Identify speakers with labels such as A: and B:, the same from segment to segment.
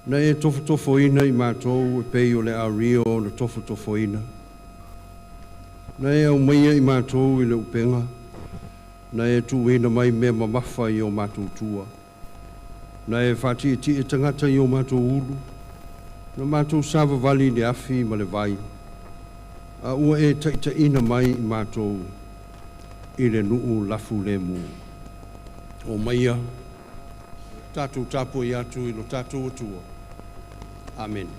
A: Na e tofotofoina i matou e pei o le ario na tofotofoina. Na e aumaia i matou i le upega, na e tuuina mai mea mamafa i o matou tua. Na e faatietie tagata i o matou ulu, na matou savavali i le afi ma le vai, a ua e taitaiina mai i matou i le nuu lafulemu. Omaia, tatou tapuai atu i lo tatou Atua. Amene.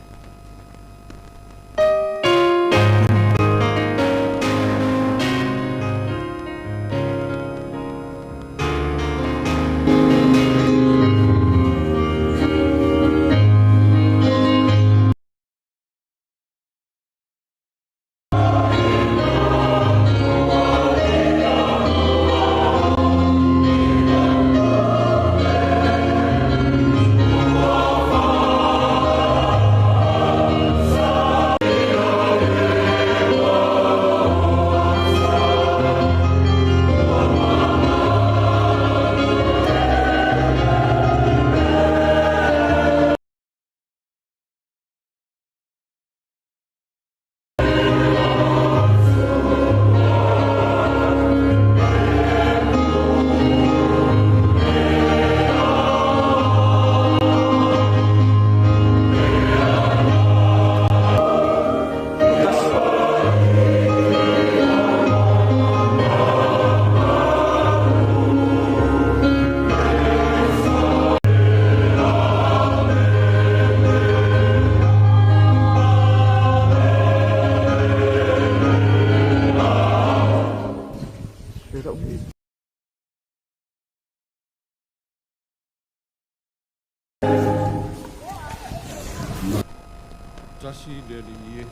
A: Tasi le Alii e,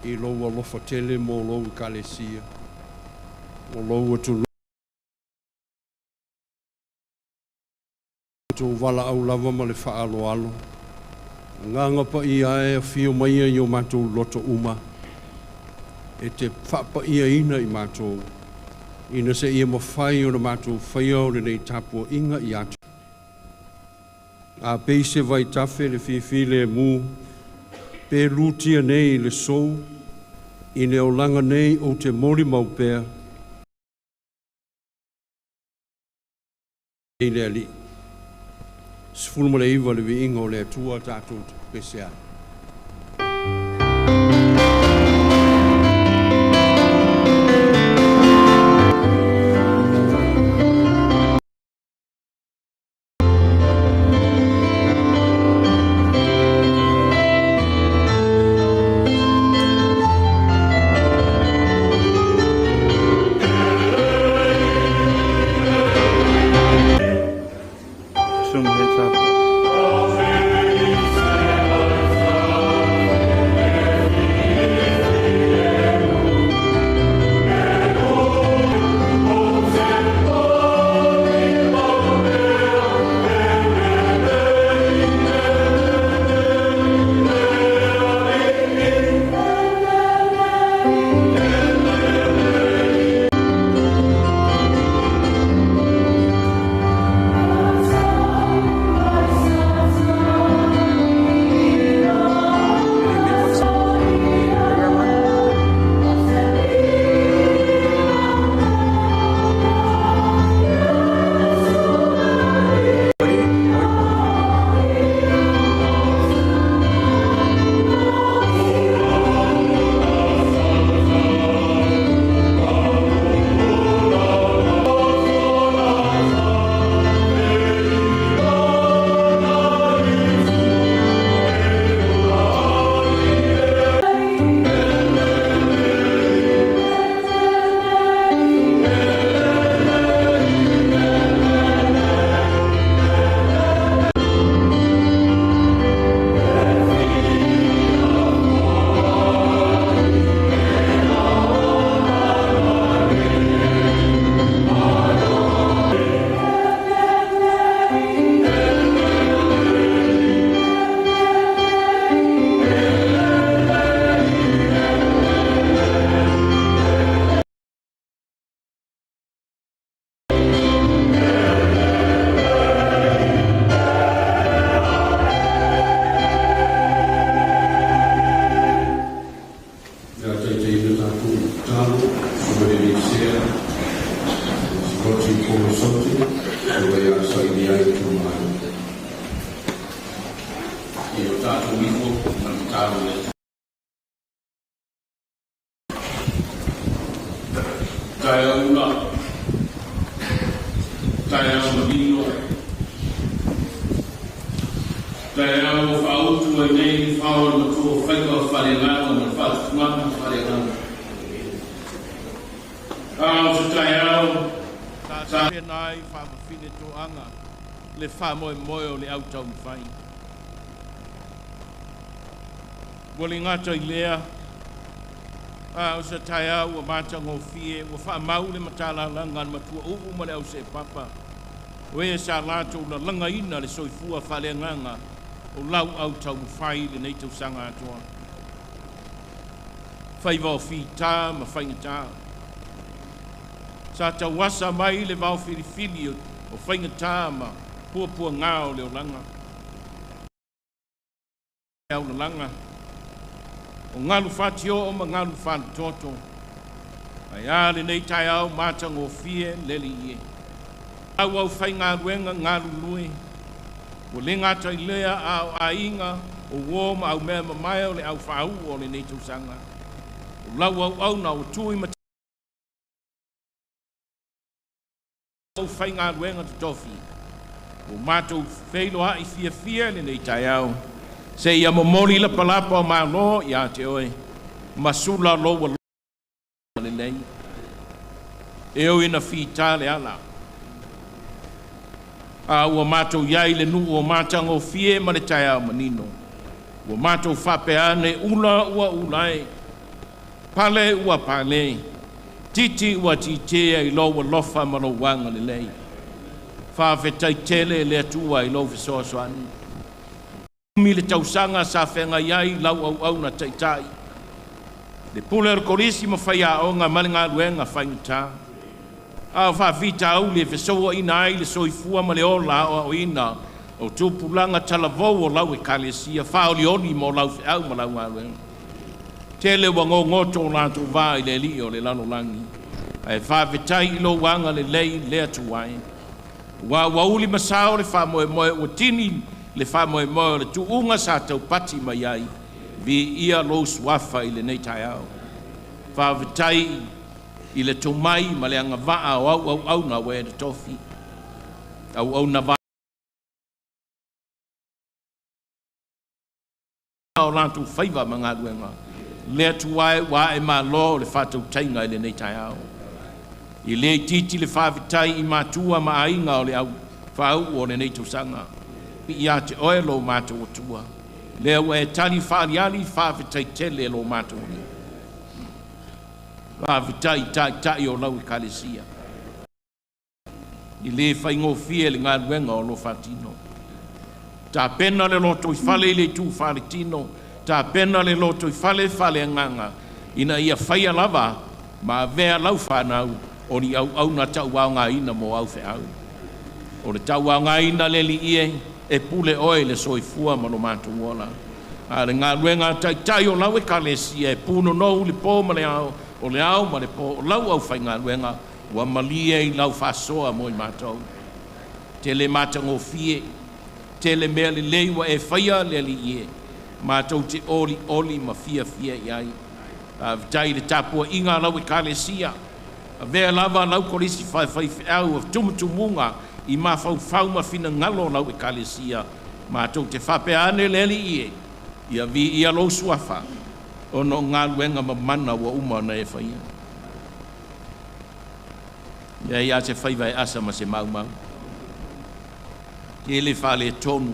A: i lou alofa tele mo lou ekalesia, o lou atunuu tou valaau lava ma le faaaloalo. Agaga Paia e, afio maia i o matou loto uma, e te faapaiaina i matou, ina seia mafai ona matou faia o lenei tapuaiga ia te. A pei se vaitafe le fifilemu, pe lutia nei i le sou, i le olaga nei ou te molimau pea i le Alii. 19 le viiga o le Atua tatou te pese ai.
B: Some heads up.
A: mai ai le itumalo.
B: I o tatou ifo ma le tatalo i le Atua. Taeao ula, taeao manino, taeao ua faautu ai nei le fao a le matua o faiva faaleagaga ma le faatufugaga faaleagaga. A o se taeao sa tapena ai faafafine toaga le faamoemoe o le au taumafai. Ua le gata i lea, a o se taeao ua matagofie, ua faamau le matalalaga a le Matuauu ma le Auseepapa, o e sa latou lalagaina le soifua faaleagaga o lau au taumafai i lenei tausaga atoa. Faiva o fita ma faigata. Sa tauasa mai le vaofilifili o faigata ma puapuaga o le olaga. Aulalaga, o galu fatioo ma galu faletoto, ae a lenei taeao matagofie le Alii e. Lau aufaigaluega galulue, ua le gata i lea a o aiga, o uo ma aumea mamae o le au faauu o lenei tausaga. O lau auauna ua tui ma aufaigaluega totofi, ua matou feiloai fiafia i lenei taeao, seia momoli lapalapa o malo ia te oe, ma sula lou alofa lelei. E ui ina fita le ala, a ua matou i ai i le nuu o matagofie ma le taeao manino, ua matou faapea ane, ula ua ula e, pale ua pale, titi ua titia i lou alofa ma lou agalelei. Faafetai tele le Atua i lou fesoasoani. Umi le tausaga sa feagai ai lau auauna taitai, le pule o le kolisi ma faiaoga ma le galuega faigata, a o faafitauli e fesouaina ai le soifua ma le ola aoaoina o tupulaga talavou o lau ekalesia, faaolioli mo lau feau ma lau galuega. Tele ua gogoto o latou va i le alii o le lalolagi, ae faafetai i lou agalelei le Atua e. Ua ua uli ma sao le faamoemoe, ua tini le faamoemoe o le tuuga sa taupati mai ai, viia lou suafa i lenei taeao. Faafetai i le tomai ma le agavaa o au auauna ua e totofi, auauna o latou faiva ma galuega, le Atua e ua ae malo le faatautaiga i lenei taeao. I le itiiti le faafetai i matua ma aiga o le au faauu o lenei tausaga, ia te oe lo matou Atua, lea ua e tali faaliali, faafetai tele lo matou Alii. Faafetai i taitai o lau ekalesia, i le faigofie le galuega o lo faatino. Tapena le lotoifale i le itu faaletino, tapena le lotoifale faaleagaga, ina ia faia lava ma avea lau fanau o ni auauna tauaogaina mo au feau. O le tauaogaina le Alii e pule oe i le soifua ma lo matou ola. A le galuega a taitai o lau ekalesia e punonou le po ma le ao, o le ao ma le po, o lau aufaigaluega ua malie i lau faasoa mo i matou. Tele matagofie, tele mea lelei ua e faia le Alii e, matou te olioli ma fiafia i ai. Faafetai i le tapuaiga a lau ekalesia, avea lava lau kolisi faifeau o tumutumuga i mafaufau ma finagalo o lau ekalesia, matou te faapea ane le Alii e, ia viia lou suafa, ona o galuega mamana ua uma ona e faia. Leai lava se faiva e asa ma se maumau. Tele faaletonu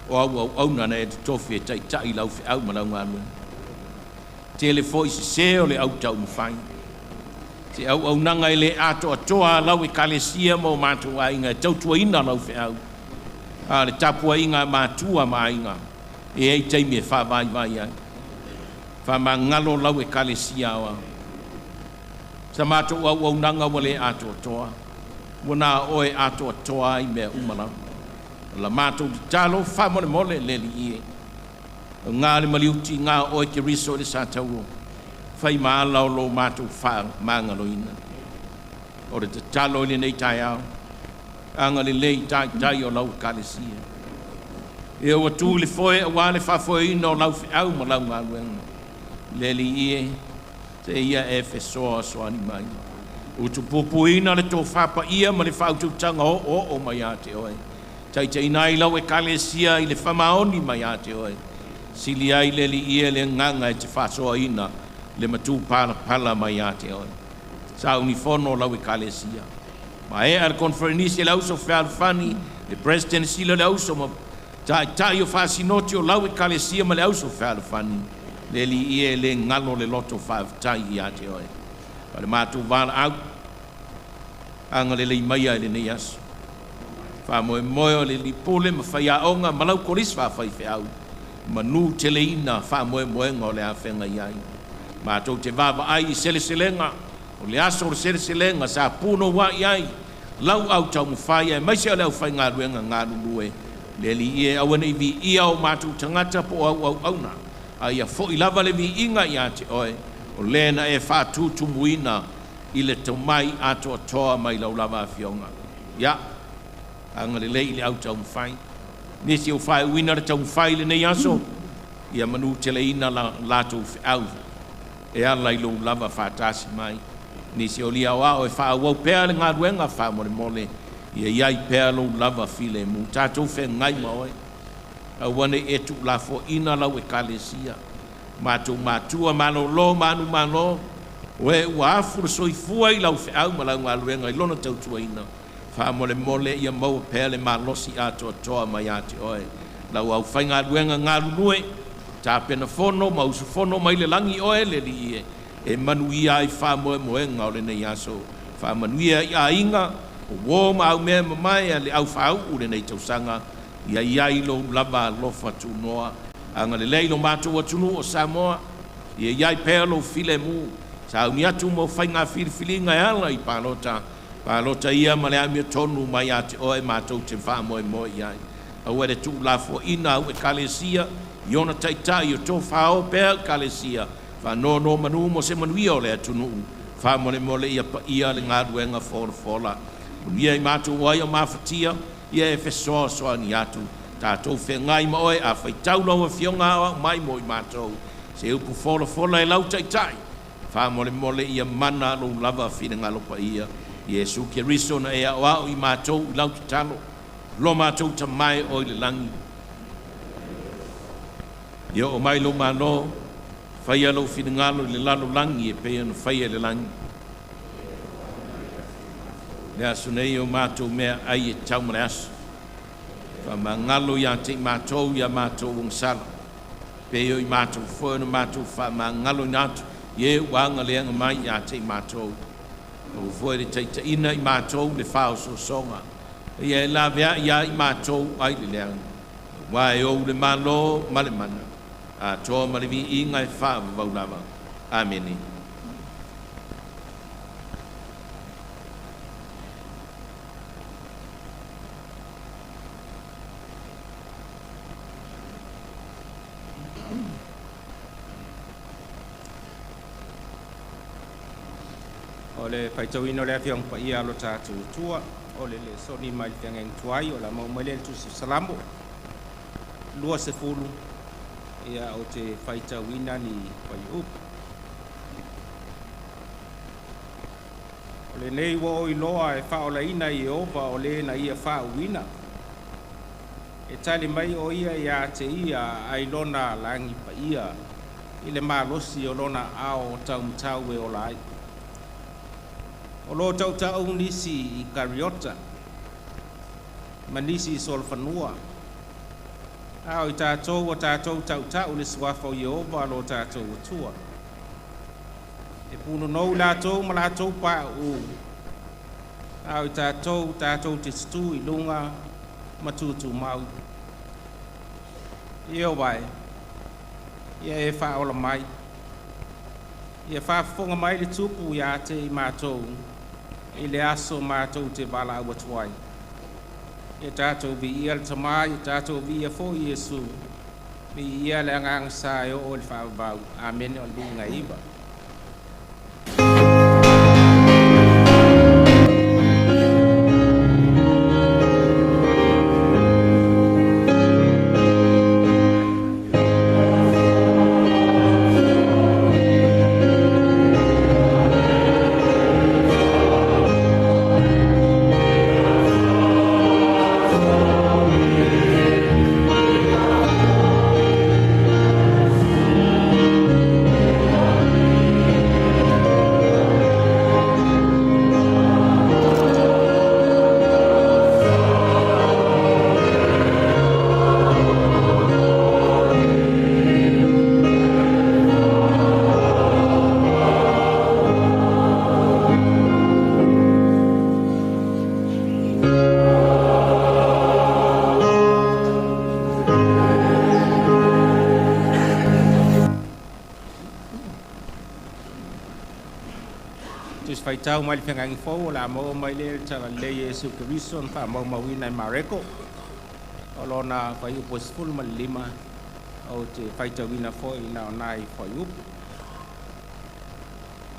B: o au auauna na e totofi e taitai lau feau ma lau galuega. Tele foi sese o le au taumafai. Se auaunaga e le atoatoa a lau ekalesia ma o matou aiga e tautuaina lau feau. A o le tapuaiga a matua ma aiga, e i ai taimi e faavaivai ai. Faamagalo lau ekalesia aoao. Sa matou auaunaga ua le atoatoa, ua na oe atoatoa ai mea uma lava. O la matou tatalo faamolemole le Alii e, o ngā le maliuti ngā oe Keriso i le satauro, fai ma ala o lo matou faamagaloina. O le tatalo i lenei taeao, Agalelei i taitai o lau Ekalesia. Ia ua tu i le foe auā le faafoeina o lau feau ma lau galuega. Le Alii e, se ia e fesoasoani mai. Utupupuina le tofa paia ma le faautautaga oooo mai ia te oe. Taitaiina ai lau Ekalesia i le faamaoni mai ia te oe. Sili ai le Alii e le agaga e te faasoaina le matupalapala mai ia te oe. Sauni fono lau Ekalesia. Maea le koneferenisi a le Auso Fealofani, le Peresetene Sili o le Auso ma Taitai o Faasinoti o lau Ekalesia ma le Auso Fealofani, le Alii e, e le galo le loto faafetai ia te oe. O le matou valaau, agalelei maia i lenei aso. Faamoemoe o le alii pule ma faiaoga ma lau kolisi faafaifeau, manu teleina faamoemoega o le a feagai ai. Matou te vaavaai i seleselega, o le aso o le seleselega sa punouai ai lau au taumafai aemaise o le aufaigaluega galulue. Le Alii e, aua ne i viia o matou tagata po o auauauna, a ia foi lava le viiga ia te oe, o le na e faatutumuina i le tomai atoatoa mai lau lava Afioga. Ia, agalelei i le au taumafai. Nisi o faaiuina le taumafai i lenei aso, ia manuteleina la latou feau e ala i lou lava faatasi mai. Nisi o lia aoao e faaauau pea le galuega faamolemole, ia iai pea lou lava filemu. Tatou feagai ma oe, aua ne i e tuulafoaiina lau Ekalesia. Matou matua malolo manumalo, o e ua afu le soifua i lau feau ma lau galuega i lona tautuaina, faamolemole ia maua pea le malosi atoatoa mai ia te oe. Lau aufaigaluega galulue, tapena fono ma usufono mai le lagi oe le Alii e manuia ai faamoemoega o lenei aso. Faamanuia i aiga, o uō ma aumea mamae a le aufāu'u lenei tausaga, ia i ai lou lava alofa tunoa. Agalelei lo matou atunuu o Samoa, ia i ai pea lou filemu. Sauni atu mo faiga filifiliga e ala i palota, palota ia ma le amiotonu mai ia te oe matou te faamoemoe i ai. Aua le tuulafoaiina au Ekalesia i ona taitai o tofao pea Ekalesia, faanonomanu mo se manuia o le atunuu. Faamolemole ia paia le galuega folafola. Manuia i matou ai o mafatia, ia e fesoasoani atu. Tatou feagai ma oe, a faitau lau Afioga aoao mai mo i matou. Se upu folafola e lau Taitai, faamolemole ia mana lou lava finagalo paia. Iesu Keriso na e aoao i matou i lau tatalo. Lo matou Tama e oe i le lagi, ia oo mai lou Malo, faia lou finagalo i le lalolagi e pei ona faia i le lagi. Le aso nei o matou meaai e tau ma le aso, faamagalo ia te i matou ia matou ogasala, pei o i matou foi ona matou faamagaloina atu i e ua agaleaga mai ia te i matou. Aua foi le taitaiina i matou i le faaosoosoga, ia e laveai ia i matou ai le leaga, aua e ou le Malo ma le mana, atoa ma le viiga e faavavau lava. Amene.
C: O le faitauina o le Afioaga Paia a lo tatou Atua, o le lesoni mai le Feagaiga Tuai o le a maua mai lea i le Tusi o Salamo 20, ia ou te faitauina ni fuaiupu. O lenei ua ou iloa e faaolaina e Ieova o le na ia faauuina. E tali mai o ia ia te ia ai lona lagi paia i le malosi o lona ao taumatau e ola ai. O lo o tautau nisi i kariota ma nisi i solofanua, a o i tatou ua tatou tautau i le suafa o Ieova lo tatou Atua. E punonou i latou ma latou pauu, a o i tatou tatou te tutū i luga ma tutumau. Ieova e, ia e faaola mai, ia faafofoga mai le Tupu ia te i matou i le aso matou te valaau atu ai. Ia tatou viia le Tama, ia tatou viia foi Iesu, viia le Agaga Sa e oo i le faavavau. Amene. O le viiga e iva. Faitau mai le Feagaiga Fou o le a maua mai lea i le Talalelei a Iesu Keriso na faamaumauina e Mareko o lona fuaiupu e 15, ou te faitauina foi na o nai fuaiupu.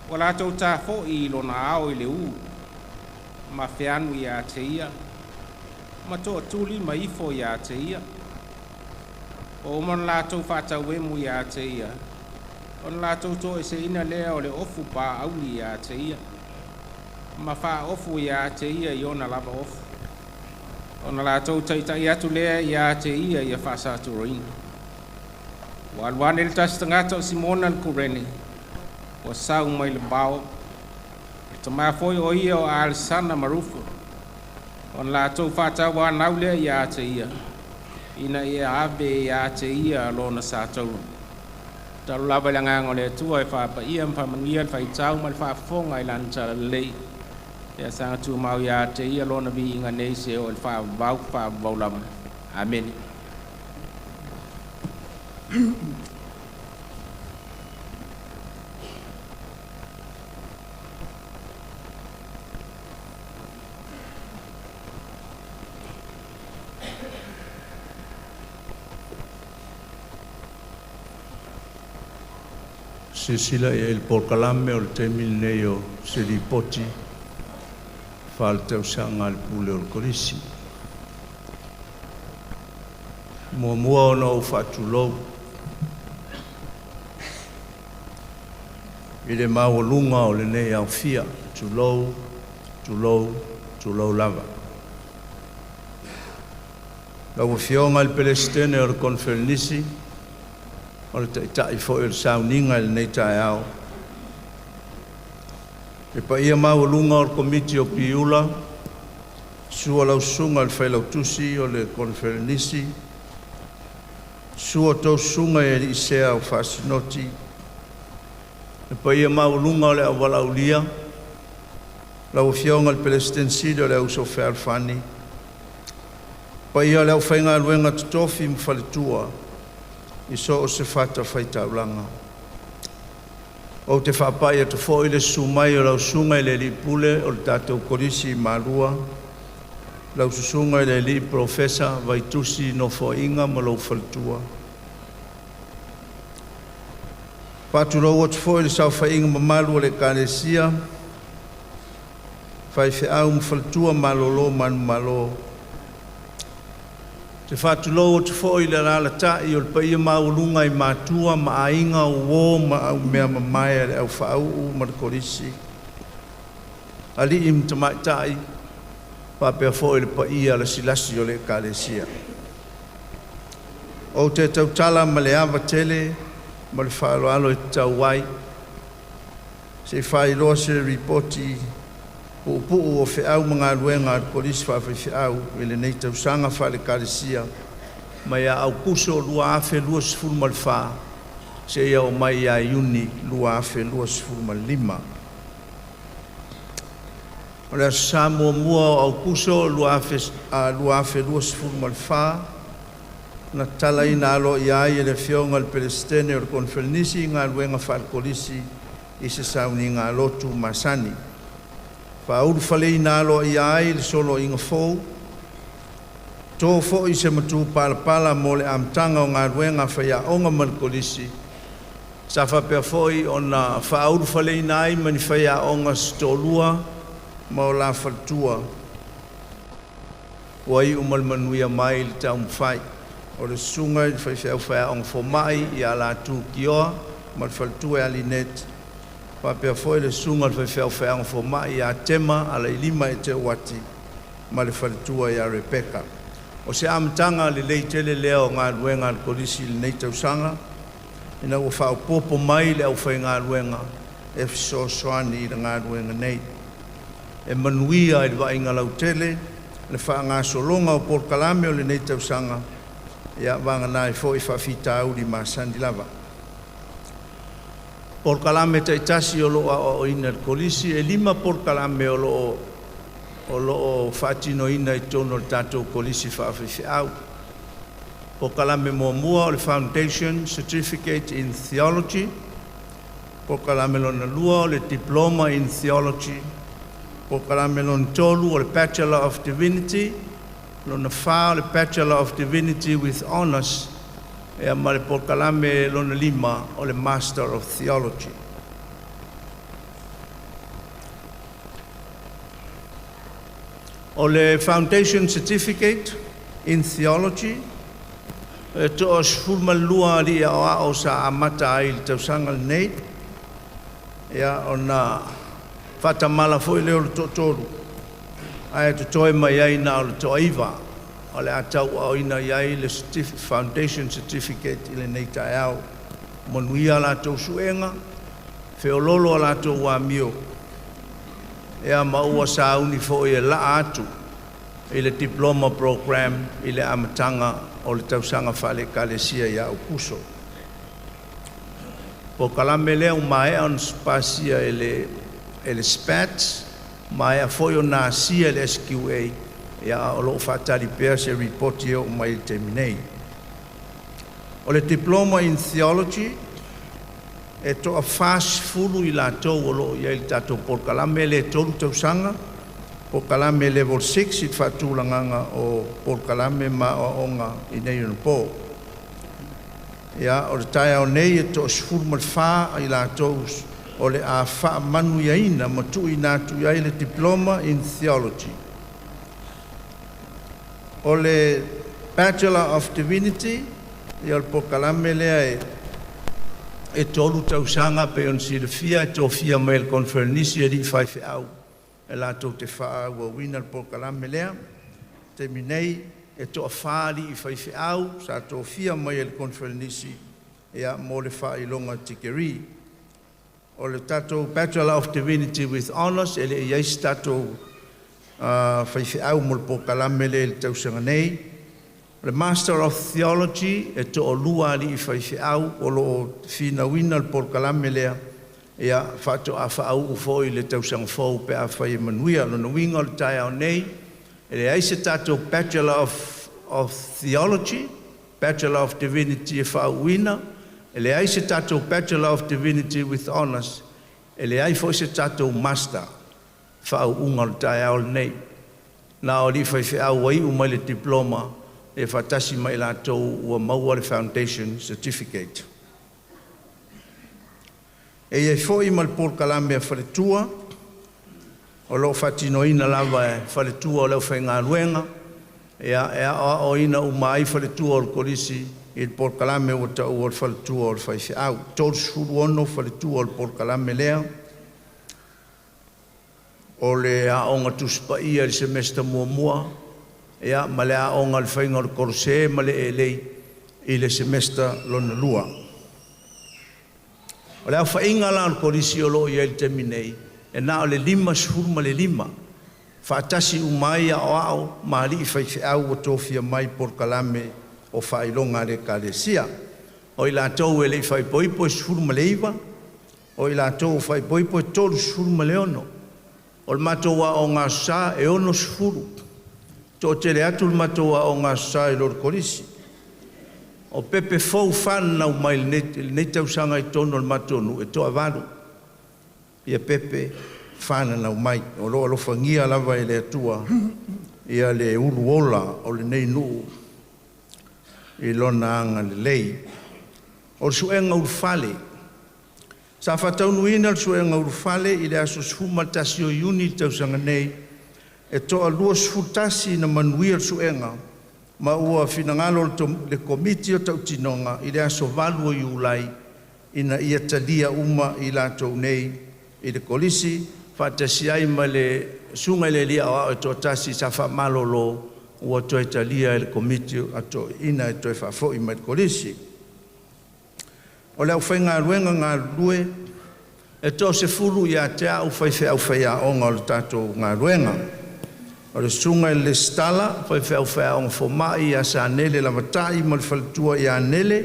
C: Ua latou ta foi i lona ao i le ū ma feanu ia te ia, ma tootuli ma ifo ia te ia. Ua uma ona latou faatauemu ia te ia, ona latou toeseina lea o le ofu paaauli ia te ia, ma faaofu ia te ia i ona lava ofu. Ona latou taitai atu lea ia te ia ia faasaturoina. Ua alu ane le tasi tagata o Simona le Kurene, ua sau mai le vao, le tama foi o ia o Alesana ma Rufo, ona latou faatauanau lea ia te ia, ina ia ave ia te ia lona sa taula. Talu lava i le agaga o le Atua e faapaia ma faamanuia le faitau ma le faafofoga i lana talalelei. Ia saga tumau ia te ia lona viiga nei seia oo i le faavavau, faavavau lava. Amene.
D: Silasila i ai i le polokalame o le taimi lenei o se lipoti faaletausaga a le Pule o le Kolisi. Muamua ona ou faatulou i le maualuga o lenei aofia, tulou, tulou, tulou lava. Lau Afioga i le Peresetene o le Koneferenisi, o le Taitai foi o le sauniga i lenei taeao. Le paia maualuga o le Komiti o Piula, susu lau Susuga i le Failautusi o le Koneferenisi, susu a outou susuga i alii sea o Faasinoti, le paia maualuga o le auvalaaulia, lau Afioga i le Peresetene Sili o le Auuso Fealofani, paia o le aufaigaluega totofi ma faletua i so o se fatafaitaulaga. Ou te faapai atu foi i le susu mai o lau Susuga i le Alii Pule o le tatou Kolisi i Malua, lau Susuga i le Alii Polofesa Vaitusi Nofoaiga ma lou faletua. E faatulou atu foi i le saofaiga mamalu a le Ekalesia, faifeau ma faletua malolo manumalo. Ou te faatulou atu foi i le alaalatai o le paia maualuga i Matua ma Aiga, Uo ma aumeamamae a le Aufaauu ma le Kolisi, Alii ma Tamaitai, faapea foi le paia lasilasi o le Ekalesia. Ou te tautala ma le ava tele ma le faaaloalo e tatau ai, se i faailoa se lipoti puupuu o feau ma galuega a le Kolisi Faafaifeau i lenei tausaga faale-Ekalesia mai ia Aokuso 2024 seia oo mai ia Iuni 2025. O le aso Sa muamua o Aokuso 2024, na tatalaina aloaia ai e le Afioga i le Peresetene o le Koneferenisi Galuega Faale-Kolisi i se sauniga lotu masani. Faaulufaleina aloaia ai le Soloaiga fou, to foi se matupalapala mo le amataga o galuega a faiaoga ma le Kolisi, sa faapea foi ona faaulufaleina ai ma ni faiaoga se toalua ma o la faletua ua iu ma le manuia mai le taumafai. O le susuga i le faifeau faiaoga fomai ia Latu Tioa ma le faletua ia Lynette, faapea foi le susuga i le faifeau faiaoga fomai ia Tema Alailima Eteuati ma le faletua ia Rebecca. O se amataga lelei tele lea o galuega a le Kolisi i lenei tausaga, ina ua faaopoopo mai le aufaigaluega e fesoasoani i le galuega nei. E manuia i le vaaiga lautele le faagasologa o polokalame o lenei tausaga, ia vagana ai foi faafitauli masani lava. Polokalame taitasi o lo o aoaoina e le Kolisi. E lima polokalame o lo o faatinoina i totonu o le tatou Kolisi Faafaifeau. Polokalame muamua o le Foundation Certificate in Theology. Polokalame lona lua o le Diploma in Theology. Polokalame lona tolu o le Bachelor of Divinity. Lona fa o le Bachelor of Divinity with Honors. Ia ma le polokalame lona lima o le Master of Theology. O le Foundation Certificate in Theology, e 12 alii aoao sa amata ai i le tausaga lenei. Ia ona faatamala foi lea o le toatolu, ae totoe mai ai na o le toaiva o le a tauaaoina i ai le Foundation Certificate i lenei taeao. Manuia a latou suega, feoloolo a latou amio, ia ma ua sauni foi e laa atu i le Diploma Program i le amataga o le tausaga faale-Ekalesia ia Aokuso. Polokalame lea ua maea ona pasia e le SPAT, maea foi ona asia e le SQA, ia a o lo o faatali pea se lipoti e oo mai i le taimi nei. O le Diploma in Theology, e toa-40 i latou o lo o i ai i le tatou polokalame lea e tolu tausaga, polokalame level 6 i le faatulagaga o polokalame ma aoaoga i nei ona po. Ia, o le taeao nei e toa-14 i latou o le a faamanuiaina ma tuuina atu i ai le Diploma in Theology. O le Bachelor of Divinity, ia o le polokalame lea e tolu tausaga pei ona silafia e tofia mai e le Koneferenisi alii faifeau e latou te faaauauina le polokalame lea. O le taimi nei e toafa alii faifeau sa tofia mai e le Koneferenisi ia mo le faailoga tikeri. O le tatou Bachelor of Divinity with Honors, e le i i ai se tatou faifeau mo le polokalame lea i le tausaga nei. O le Master of Theology, e toalua alii faifeau o lo o finauina le polokalame lea, ia faatoa faauu foi i le tausaga fou pe afai e manuia. O lona uiga o le taeao nei, e leai se tatou Bachelor of Theology, Bachelor of Divinity e faauuina, e leai se tatou Bachelor of Divinity with Honors, e leai foi se tatou Master faauuga o le taeao lenei. Na o alii faifeau ua iu mai le Diploma e faatasi ma i latou ua maua le Foundation Certificate. E i ai foi ma le polokalame a faletua o lo o faatinoina lava e faletua o le aufaigaluega, ia e aoaoina uma ai faletua o le Kolisi i le polokalame ua taua o le faletua o le faifeau. 36 faletua o le polokalame lea. O le aoga Tusi Paia i le semester muamua, ia ma le aoga o le faiga o le kolose ma le elei i le semester lona lua. O le aofaiga la o le Kolisi o lo o i ai i le taimi nei, e na o le 55 faatasi uma ai aoao ma alii faifeau ua tofia mai i polokalame o faailoga a le Ekalesia. O i latou e le i faaipoipo e 19, o i latou ua faaipoipo e 36. O le matou aoga Aso Sa e 60. E toatele atu le matou aoga Aso Sa i lo le Kolisi. O pepe fou fananau mai i lenei tausaga i totonu o le matou nuu e toavalu ia pepe fananau mai. O lo o alofagia lava e le Atua ia le uluola o lenei nuu i lona agalelei. O le suega ulufale. Sa faataunuuina le suega ulufale i le aso 11 o Iuni i le tausaga nei, e toa-21 na manuia le suega ma ua finagalo le Komiti o Tautinoga i le aso 8 o Iulai ina ia talia uma i latou nei i le Kolisi faatasi ai ma le susuga i le alii aoao e toatasi sa faamalolo ua toe talia e le Komiti a Toeaiina e toe faafoi mai i le Kolisi. O le aufaigaluega galulue, e toasefulu ia te a'u faifeau faiaoga o le tatou galuega. O le susuga i le Lesitala, faifeau faiaoga fomai ia Sanele Lavatai ma le faletua ia Nele.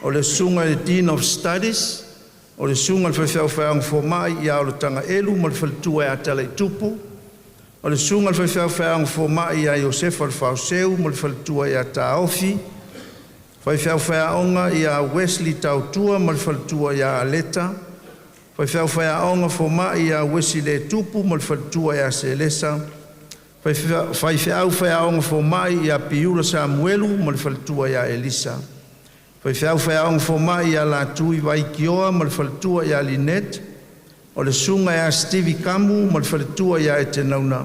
D: O le susuga i le Dean of Studies, o le susuga i le faifeau faiaoga fomai ia Olataga Elu ma le faletua ia Talaitupu. O le susuga i le faifeau faiaoga fomai ia Iosefa Lefaoseu ma le faletua ia Taofi. Faifeau faiaoga ia Wesley Tautua ma le faletua ia Aleta. Faifeau faiaoga foma'i ia Uesi Letupu ma le faletua ia Selesa. Faifeau faiaoga fomai ia Piula Samuelu ma le faletua ia Elisa. Faifeau faiaoga fomai ia Latui Vai Kioa ma le faletua ia Linet. O le Susuga ia Stevie Kamu ma le faletua ia Etenauna.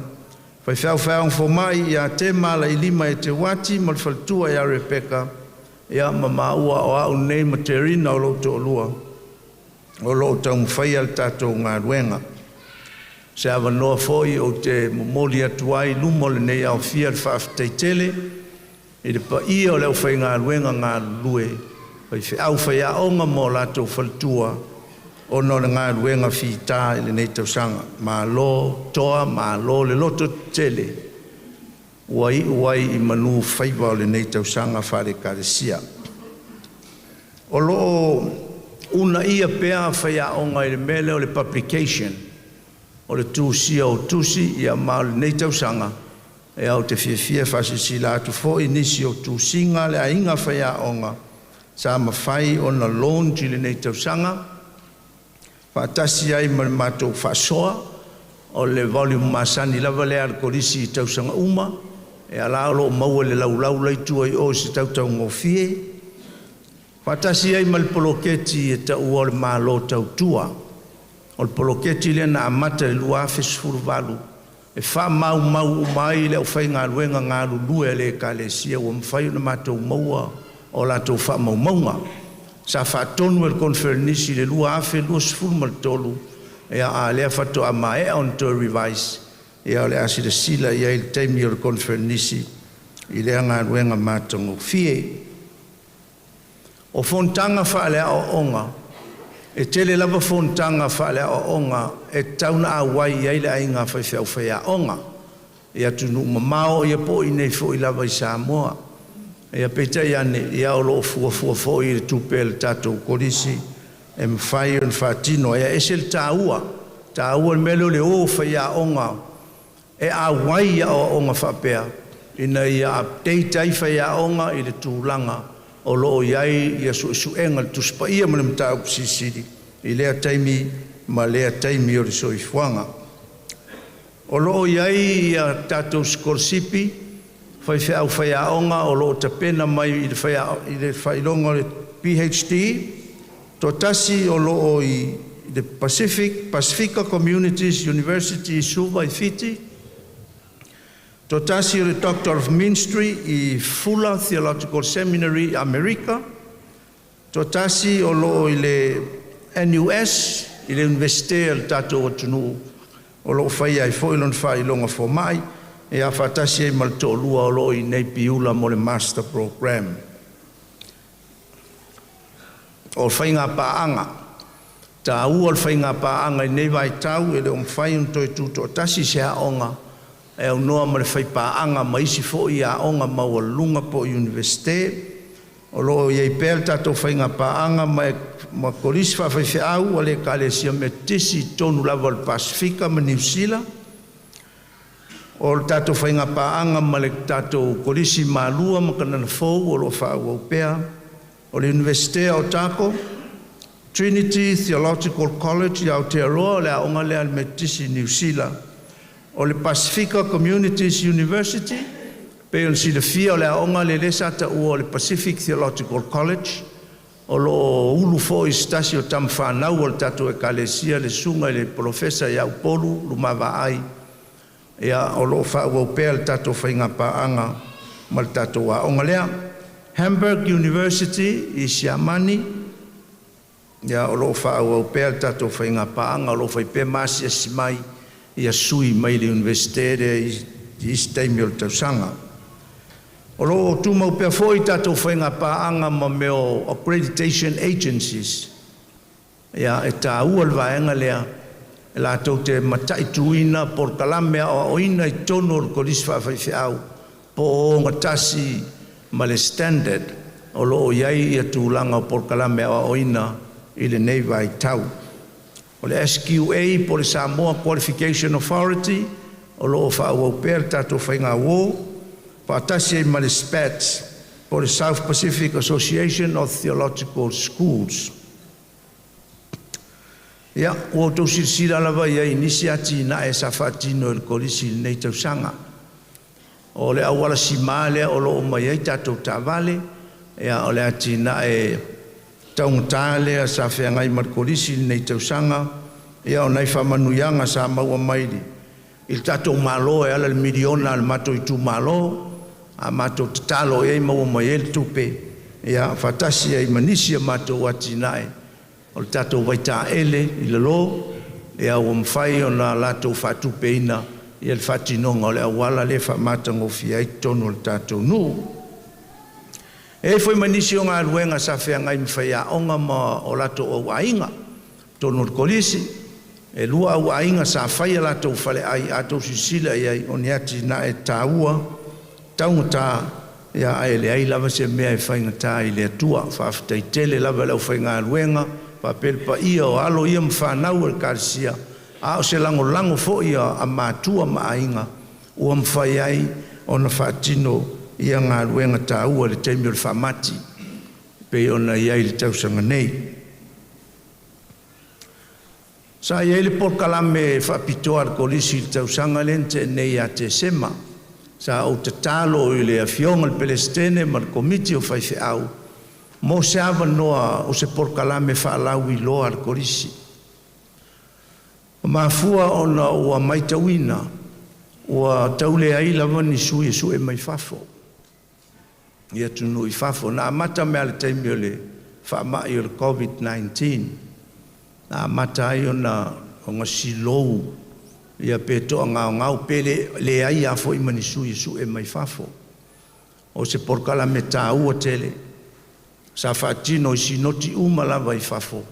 D: Faifeau faiaoga fomai ia Tema Alailima Eteuati ma le faletua ia Rebeka, ia ma maua o a'u nei ma Terina o lo'u toalua o lo'o taumafaia le tatou galuega. Se avanoa foi ou te momoli atu ai i luma o lenei aofia le faafetai tele i le paia o le aufaigaluega galulue faifeau faiaoga ma o latou faletua ona o le galuega fita i lenei tausaga. Malo toa, malo le lototetele ua iu ai i manu faiva o lenei tausaga faale-Ekalesia. O lo o uunaia pea faiaoga i le mea lea o le publication, o le tusia o tusi, ia ma o lenei tausaga ou te fiafia e faasilasila atu foi nisi o tusiga a le Aiga Faiaoga sa mafai ona launch i lenei tausaga faatasi ai ma le matou faasoa. O le volume masani lava lea a le Kolisi i tausaga uma, ia la o lo o maua i le laulau la i tua i o i se tau taugofie, faatasi ai ma le poloketi e taua o le Malo Tautua. O le poloketi lea na amata i le 2018 e faamaumau uma ai le aufaigaluega galulue a le Ekalesia ua mafai ona matou maua a latou faamaumauga. Sa faatonu e le Koneferenisi i le 2023, a o lea faatoa maea ona toe revise. Ia o le a silasila i ai i le taimi o le Koneferenisi i lea galuega matagofie. O fonotaga faale-aoaoga, e tele lava fonotaga faale-aoaoga e tatau ona auai i ai le aiga faifeau faiaoga i atunuu mamao po o i inei foi lava i Samoa. Ia peitai ane, o lo o fuafua foi i le tupe a le tatou Kolisi e mafai ona faatino ai. Ae ese le taua, e taua le mea lea o le o o faiaoga e auai i aoaoga faapea ina ia update ai faiaoga i le tulaga o lo o i ai suesuega a le Tusi Paia ma le Mataupu Silisili i lea taimi ma lea taimi o le soifuaga. O lo o i ai a tatou sikolasipi faifeau faiaoga o lo o tapena mai i le faailoga o le PhD, toatasi o lo o i le Pasefika Communities University i Suva i Fiti, toatasi o le Doctor of Ministry i Fuller Theological Seminary i Amerika, toatasi o lo o i le NUS i le Iunivesite a le tatou atunuu o lo o faia ai foi lona faailoga fomai, ia faatasi ai ma le toalua o lo o i inei i Piula mo le Master Program. O faiga paaga, taua le faiga paaga i lenei vaitau e le o mafai ona toe tutoatasi se aoga e aunoa ma le faipaaga ma isi foi aoga maualuluga po o Iunivesite. O lo o i ai pea le tatou faiga paaga ma Kolisi Faafaifeau a le Ekalesia Metotisi i totonu lava o le Pasefika ma Niu Sila. O le tatou faiga paaga ma le tatou Kolisi i Malua ma Kanana Fou o lo o faaauau pea. O le Iunivesite o Otago, Trinity Theological College i Aotearoa, o le aoga lea a le Metotisi i Niu Sila. O le Pasefika Communities University, pei ona silafia o le aoga lea lea sa taua o le Pacific Theological College. O lo o ulu foi e se tasi o tama fanau a le tatou Ekalesia le susuga i le Polofesa ia Upolu Lumavaai. Ia o lo o faaauau pea le tatou faiga paaga ma le tatou aoga lea. Hamburg University i Siamani, ia o lo o faaauau pea le tatou faiga paaga, o lo o fai pea ma asiasi mai ia sui mai le Iunivesite lea i isi taimi o le tausaga. O lo o tumau pea foi tatou faiga paaga ma mea o accreditation agencies. Ia, e taua le vaega lea e latou te mataituina polokalame aoaoina i totonu o le Kolisi Faafaifeau po o ogatasi ma le standard o lo o i ai tulaga o polokalame aoaoina i lenei vaitau. O le SQA po o le Samoa Qualification Authority o lo o faaauau pea le tatou faigauo faatasi ai ma le SPATS po o le South Pacific Association of Theological Schools. Ia, ua outou silasila lava i ai i nisi atinae sa faatino e le Kolisi i lenei tausaga. O le auala simā lea o lo o omai ai tatou taavale, ia o le atinae taugata lea sa feagai ma le Kolisi i lenei tausaga, ia o nai faamanuiaga sa maua mai i le tatou Malo e ala i le miliona a le matou itumalo, a matou tatalo i ai maua mai ai le tupe, ia faatasi ai ma nisi a matou atinae o le tatou vaitaele i lalo, ia ua mafai ona latou faatupeina le faatinoga o le auala lea e faamatagofie ai totonu o le tatou nuu. E i ai foi ma nisi o galuega sa feagai ma faiaoga ma o latou auaiga i totonu o le Kolisi. E 2 auaiga sa fai a latou faleai. A outou silasila i ai, o ni atinae taua taugata, ae leai lava se mea e faigata i le Atua. Faafetai tele lava i le aufaigaluega faapea le paia o alo ia ma fanau a le Ekalesia, a o se lagolago foi a matua ma aiga ua mafai ai ona faatino ia galuega taua i le taimi o le faamati e pei ona i ai i le tausaga nei. Sa i ai le polokalame faapitoa a le Kolisi i le tausaga lea na tea nei ia Tesema. Sa ou tatalo i le Afioga i le Peresetene ma le Komiti o Faifeau mo se avanoa o se polokalame faalauiloa a le Kolisi. Ua mafua ona ua matauina ua tau leai lava ni sui e sue mai fafo i atunuu i fafo. Na amata mai lava i le taimi o le faamai o le COVID-19 na amata ai ona silou ia pe toagaogao pe leai lava foi ma ni sui e sue mai fafo. O se polokalame taua tele sa faatino i sinoti uma lava i fafo.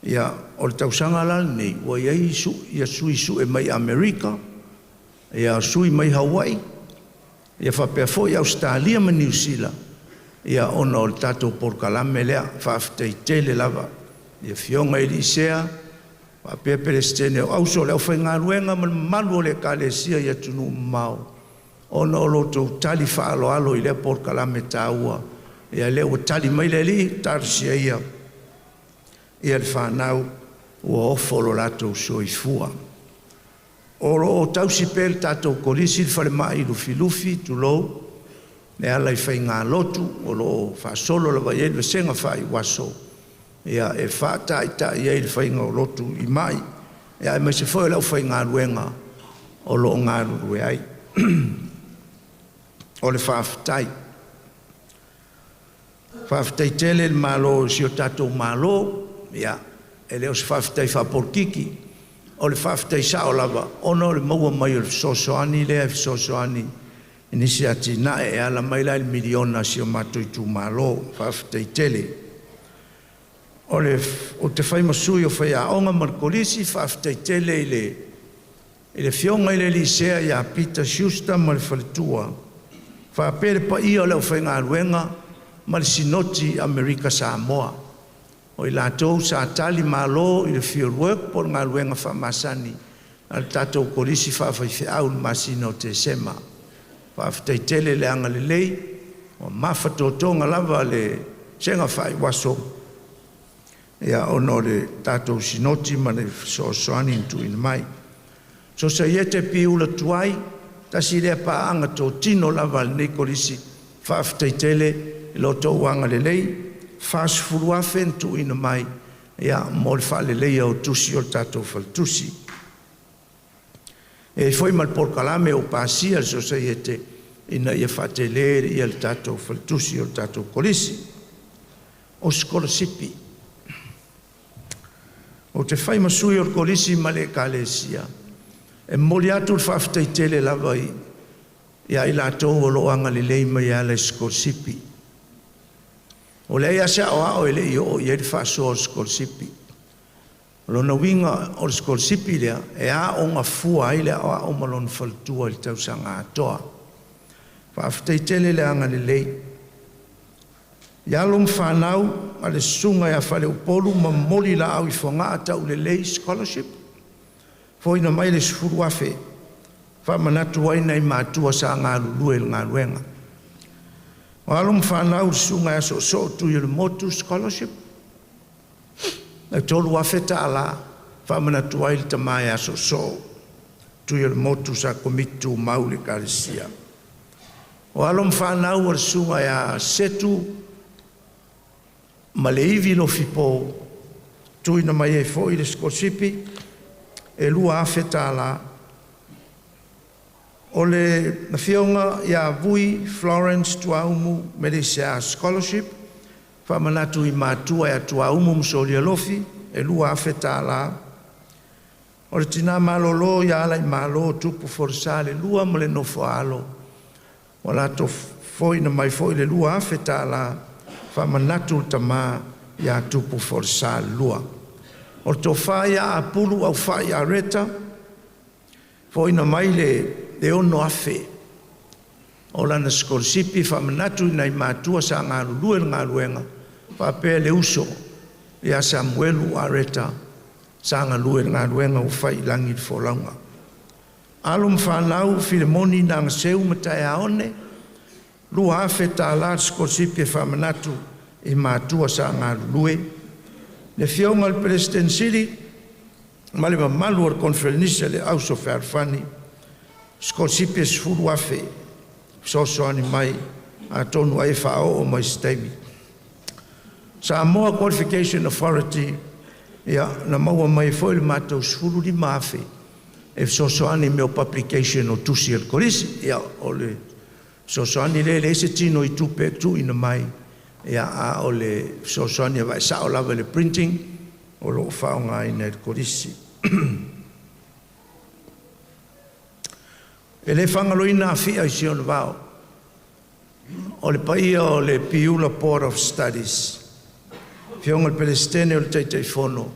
D: Ia, o le tausaga la lenei ua i ai sui sue mai Amerika, ia sui mai Hawaii, ia faapea foi Ausetalia ma Niu Sila, ia ona o le tatou polokalame lea. Faafetai tele lava i afioga i alii sea faapea Peresetene o Auso, le aufaigaluega ma le mamalu o le Ekalesia i atunuu mamao ona o lo outou tali faaaloalo i lea polokalame taua. Ia lea ua tali mai le Alii, talosia ia le fanau ua ofo lo latou soifua. O lo o tausi pea e le tatou Kolisi le falemai i Lufilufi, tulou, e ala i faigalotu o lo o faasolo lava i ai le vasega faaiuaso e faataitai ai le faiga o lotu i mai, aemaise foi o le aufaigaluega o lo o galulue ai. O le faafetai. Faafetai tele i le Malo, si o tatou Malo. Ia, e le o se faafetai faapolokiki, o le faafetai sao lava ona o le maua mai o le fesoasoani lea e fesoasoani i nisi atinae e ala mai la i le miliona a si o matou itumalo. Faafetai tele. Ou te fai ma sui o faiaoga ma le Kolisi, faafetai tele i le Afioga i le alii sea ia Peter Schuster ma le faletua faapea le paia o le aufaigaluega ma le Sinoti Amerika Samoa. O i latou sa talimalo i le field work po o le galuega faamasani a le tatou Kolisi Faafaifeau i le masina o Tesema. Faafetai tele le agalelei, ua mafatotoga lava le vasega faaiuaso ona o le tatou sinoti ma le fesoasoani na tuuina mai. Sosaiete Piula Tuai, tasi lea paaga totino lava a lenei Kolisi, faafetai tele i lo outou agalelei, $40,000 na tuuina mai mo le faaleleia o tusi o le tatou faletusi. E i ai foi ma le polokalame ua pasia e le Sosaiete ina ia faatele le tatou faletusi o le tatou Kolisi. O sikolasipi. Ou te fai ma sui o le Kolisi ma le Ekalesia e momoli atu le faafetai tele lava ia i latou o lo o agalelei mai e ala i sikolasipi. Ua leai lava se aoao e le i oo i ai le faasoa o le sikolasipi. O lona uiga o le sikolasipi lea e aoga fua ai le aoao ma lona faletua i le tausaga atoa. Faafetai tele le agalelei i alo ma fanau a le Susuga ia Faleupolu ma Molilaau i Fogaa Taulelei Scholarship, foaiina mai le $10,000 e faamanatu ai nai matua sa galulue i le galuega. O alo ma fanau i le Susuga ia Soosoo Tuiolemotu Scholarship, e $3,000. Faamanatu ai le Tama ia Soosoo Tuiolemotu sa Komiti Tumau i le Ekalesia. O alo ma fanau a le Susuga ia Setu ma Leivi Lofipo, tuuina mai ai foi le sikolasipi e $2,000. O le Afioga ia Vui Florence Tuaumu Meleisea Scholarship, faamanatu i matua ia Tuaumu ma Solia Lofi, e $2,000. O le Tina malolo ia Alaimalo Tupu Folasa Leilua ma le nofo a alo, ua latou fofoina mai foi le $2,000 faamanatu i le tama ia Tupu Folasa Leilua. O le Tofa ia Apulu Aufai Areta, fofoina mai le $6,000 o lana sikolasipi faamanatu i nai matua sa galulue i le galuega faapea le uso ia Samuelu Areta sa galue i le galuega ua fai i lagi le folauga. Alo ma fanau Filemoni Nagaseu ma Taeaone, $2,000 le sikolasipi e faamanatu i matua sa galulue. Le Afioga i le Peresetene Sili ma le mamalu o le Koneferenisi a le Auso Fealofani, sikolasipi e $10,000 e fesoasoani mai atonu ai e faaoo mai i se taimi. Samoa Qualification Authority, ia na maua mai ai foi le matou $15,000 e fesoasoani i mea o publication o tusi a le Kolisi. Ia o le fesoasoani lea e leai se tinoitupe e tuuina mai, ia a o le fesoasoani e ave'e sa'o lava i le printing o lo o faaaogaina e le Kolisi. E le faagaloina Afi'a i si ona vao, o le paia o le Piula Board of Studies, afioga i le Peresetene o le Taitaifono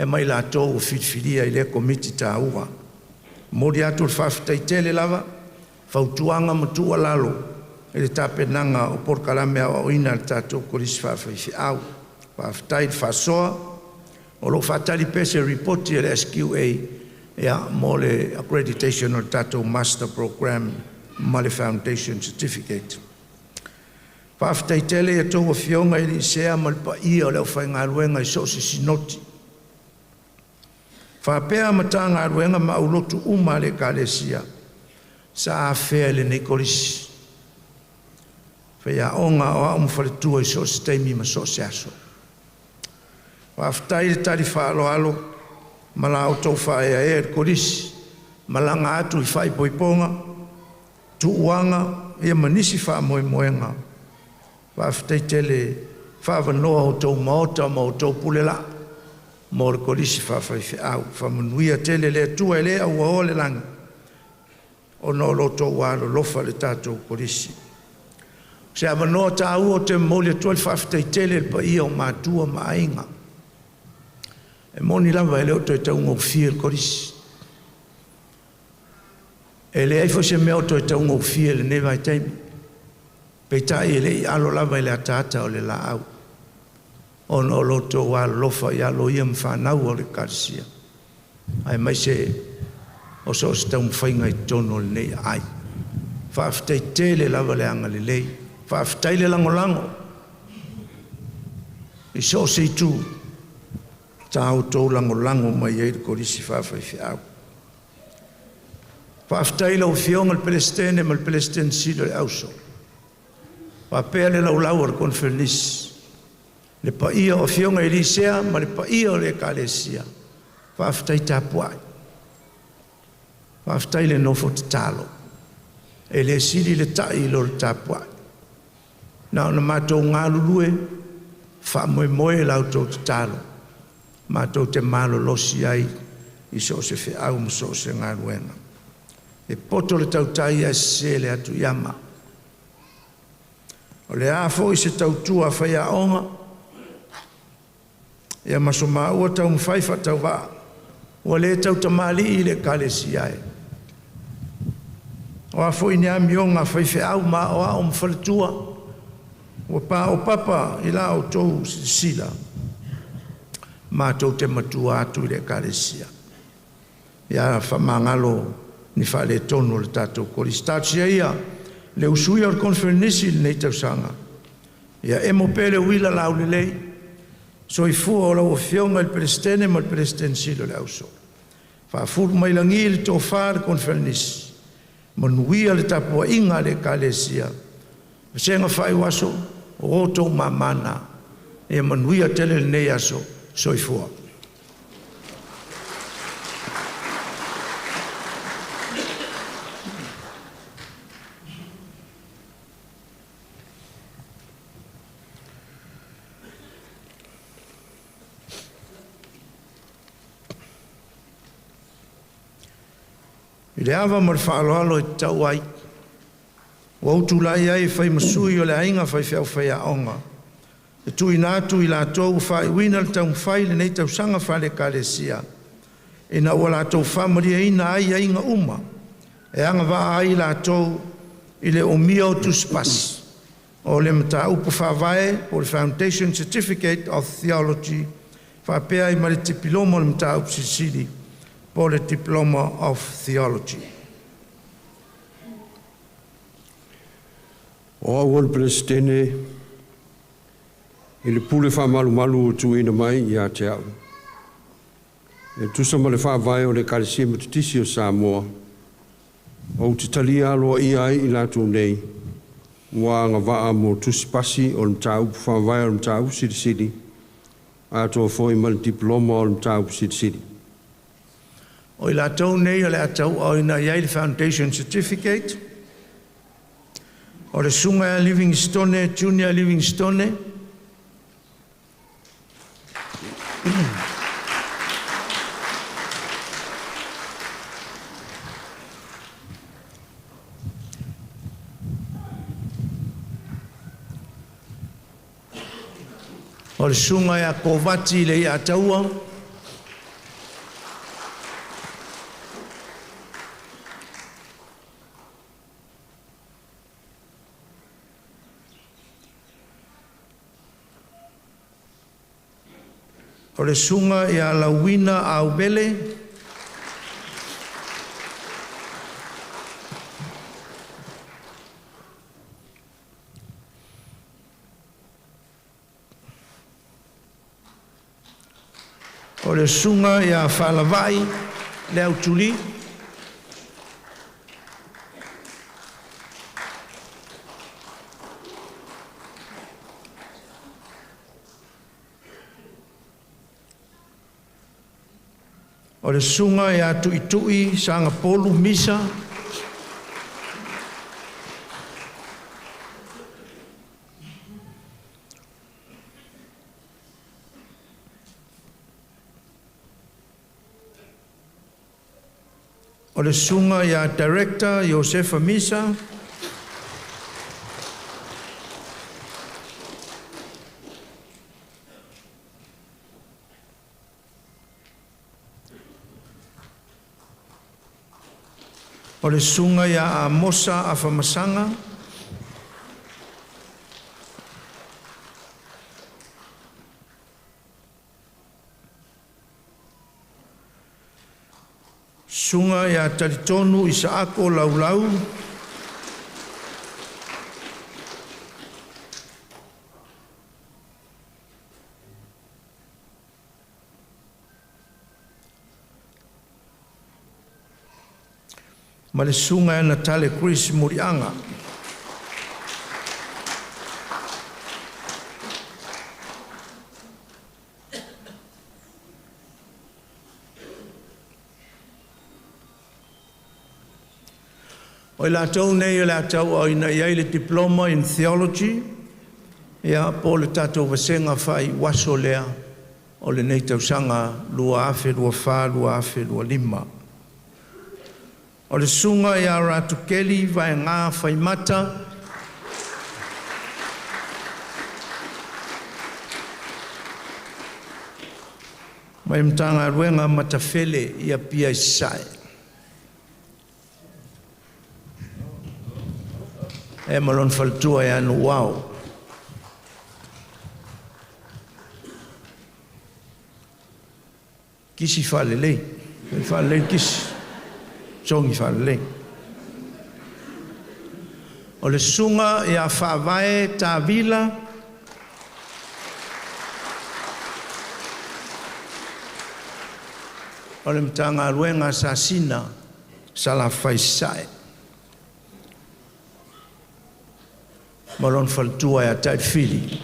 D: ma i latou ua filifilia i lea Komiti taua. E momoli atu le faafetai tele lava i fautuaga ma tuualalo i le tapenaga o polokalame aoaoina a le tatou Kolisi Faafaifeau. Faafetai le faasoa. O lo o faatali pea se Lipoti a le SQA mo le accreditation o le tatou Master Program ma le Foundation Certificate. Faafetai tele i a outou Afioga i alii sea ma le paia o le aufaigaluega i so o se Sinoti faapea Matagaluega ma aulotu uma a le Ekalesia sa afea e lenei Kolisi, faiaoga, aoao ma faletua i so o se taimi ma so o se aso. Faafetai le tali faaaloalo ma la outou faaeaea i le Kolisi, malaga atu i faaipoipoga, tuuaga ia ma nisi faamoemoega. Faafetai tele faaavanoa outou maota ma outou pulelaa mo le Kolisi Faafaifeau. Faamanuia tele le Atua e le auaoa le lagi ona o lo outou alolofa i le tatou Kolisi. O se avanoa taua ou te momoli atu ai le faafetai tele i le paia o Matua ma Aiga. E moni lava e le o toe taugofie le Kolisi. E leai foi se mea o toe taugofie i lenei vaitaimi, peitai e le i alo lava i le ataata o le laau ona o lo outou alolofa i alo ia ma fanau a le Ekalesia aemaise o so o se taumafaiga i totonu o lenei aai. Faafetai tele lava le agalelei, faafetai le lagolago i so o se itu sa outou lagolago mai ai i le Kolisi Faafaifeau. Faafetai i lau Afioga i le Peresetene ma le Peresetene Sili o le Auso faapea le laulau a le Koneferenisi, le paia o Afioga i alii sea ma le paia o le Ekalesia, faafetai tapuai, faafetai le nofo tatalo. E le sili le ta'i i lo le tapuai. Na ona matou galulue, faamoemoe i la outou tatalo matou te malolosi ai i so o se feau ma so o se galuega. E poto le tautai ae sese le atu i ama. O le a foi se tautua a faiaoga ia ma so maua taumafai faatauvaa, ua le tautamalii i le Ekalesia e. O a foi ni amioga a faifeau ma aoao ma faletua ua paopapa i la outou silasila, matou te matua atu i le Ekalesia. Ia faamagalo ni faaletonu o le tatou Kolisi. Talosia ia le usuia o le Koneferenisi i lenei tausaga, ia emo pea le uila laulelei. Soifua o lau Afioga i le Peresetene ma le Peresetene Sili o le Auso. Faafulu mai lagi le tofa a le Koneferenisi, manuia le tapuaiga a le Ekalesia, vasega faaiuaso, o outou mama na. Ia manuia tele lenei aso. Soifua. I le ava ma le faaaloalo e tatau ai, ua ou tulai ai e fai ma sui o le aiga faifeau faiaoga e tuuina atu i latou ua faaiuina le taumafai i lenei tausaga faale-Ekalesia, ina ua latou faamalieina aiaiga uma e agavaa ai i latou i le umia o Tusi Pasi o le Mataupu Faavae po o le Foundation Certificate of Theology faapea ai ma le Tipiloma o le Mataupu Silisili po o le Diploma of Theology.
A: O au o le Peresetene i le pule faamalumalu ua tuuina mai ia te au, e tusa ma le faavae o le Ekalesia Metotisi o Samoa, ou te talia aloaia ai i latou nei ua agavaa mo Tusi Pasi o le Mataupu Faavae o le Mataupu Silisili, atoa foi ma le Dipoloma o le Mataupu Silisili.
D: O i latou nei o le a tauaaoina i ai le Foundation Certificate, o le Susuga ia Livingstone Junior Livingstone, O le Susuga ia Kovati Leiataua, O le Susuga ia Lauina A. Auvele, O le Susuga ia Falavai Leautuli. O le Susuga ia Tuitui Sagapolu Misa. O le Susuga ia Director Iosefa Misa. O le Susuga ia Amosa Afamasaga. Susuga ia Talitonu Isaako Laulau. Ma le Susuga ia Natale Chris Muliaga. O i latou nei o le a tauaaoina i ai le Diploma in Theology, ia po o le tatou vasega faaiuaso lea o lenei tausaga 2024/2025. O le Susuga ia Ratu Keli Vaega Faimata. Mai Matagaluega a Matafele i Apia Sasae. E ma lona faletua ia Nuuao. Kisi faalelei, faalelei le kisi, sogi faalelei. O le Susuga ia Faavae Tavila. o le Matagaluega a Sasina Salafai Sasae ma lona faletua ia Taifili.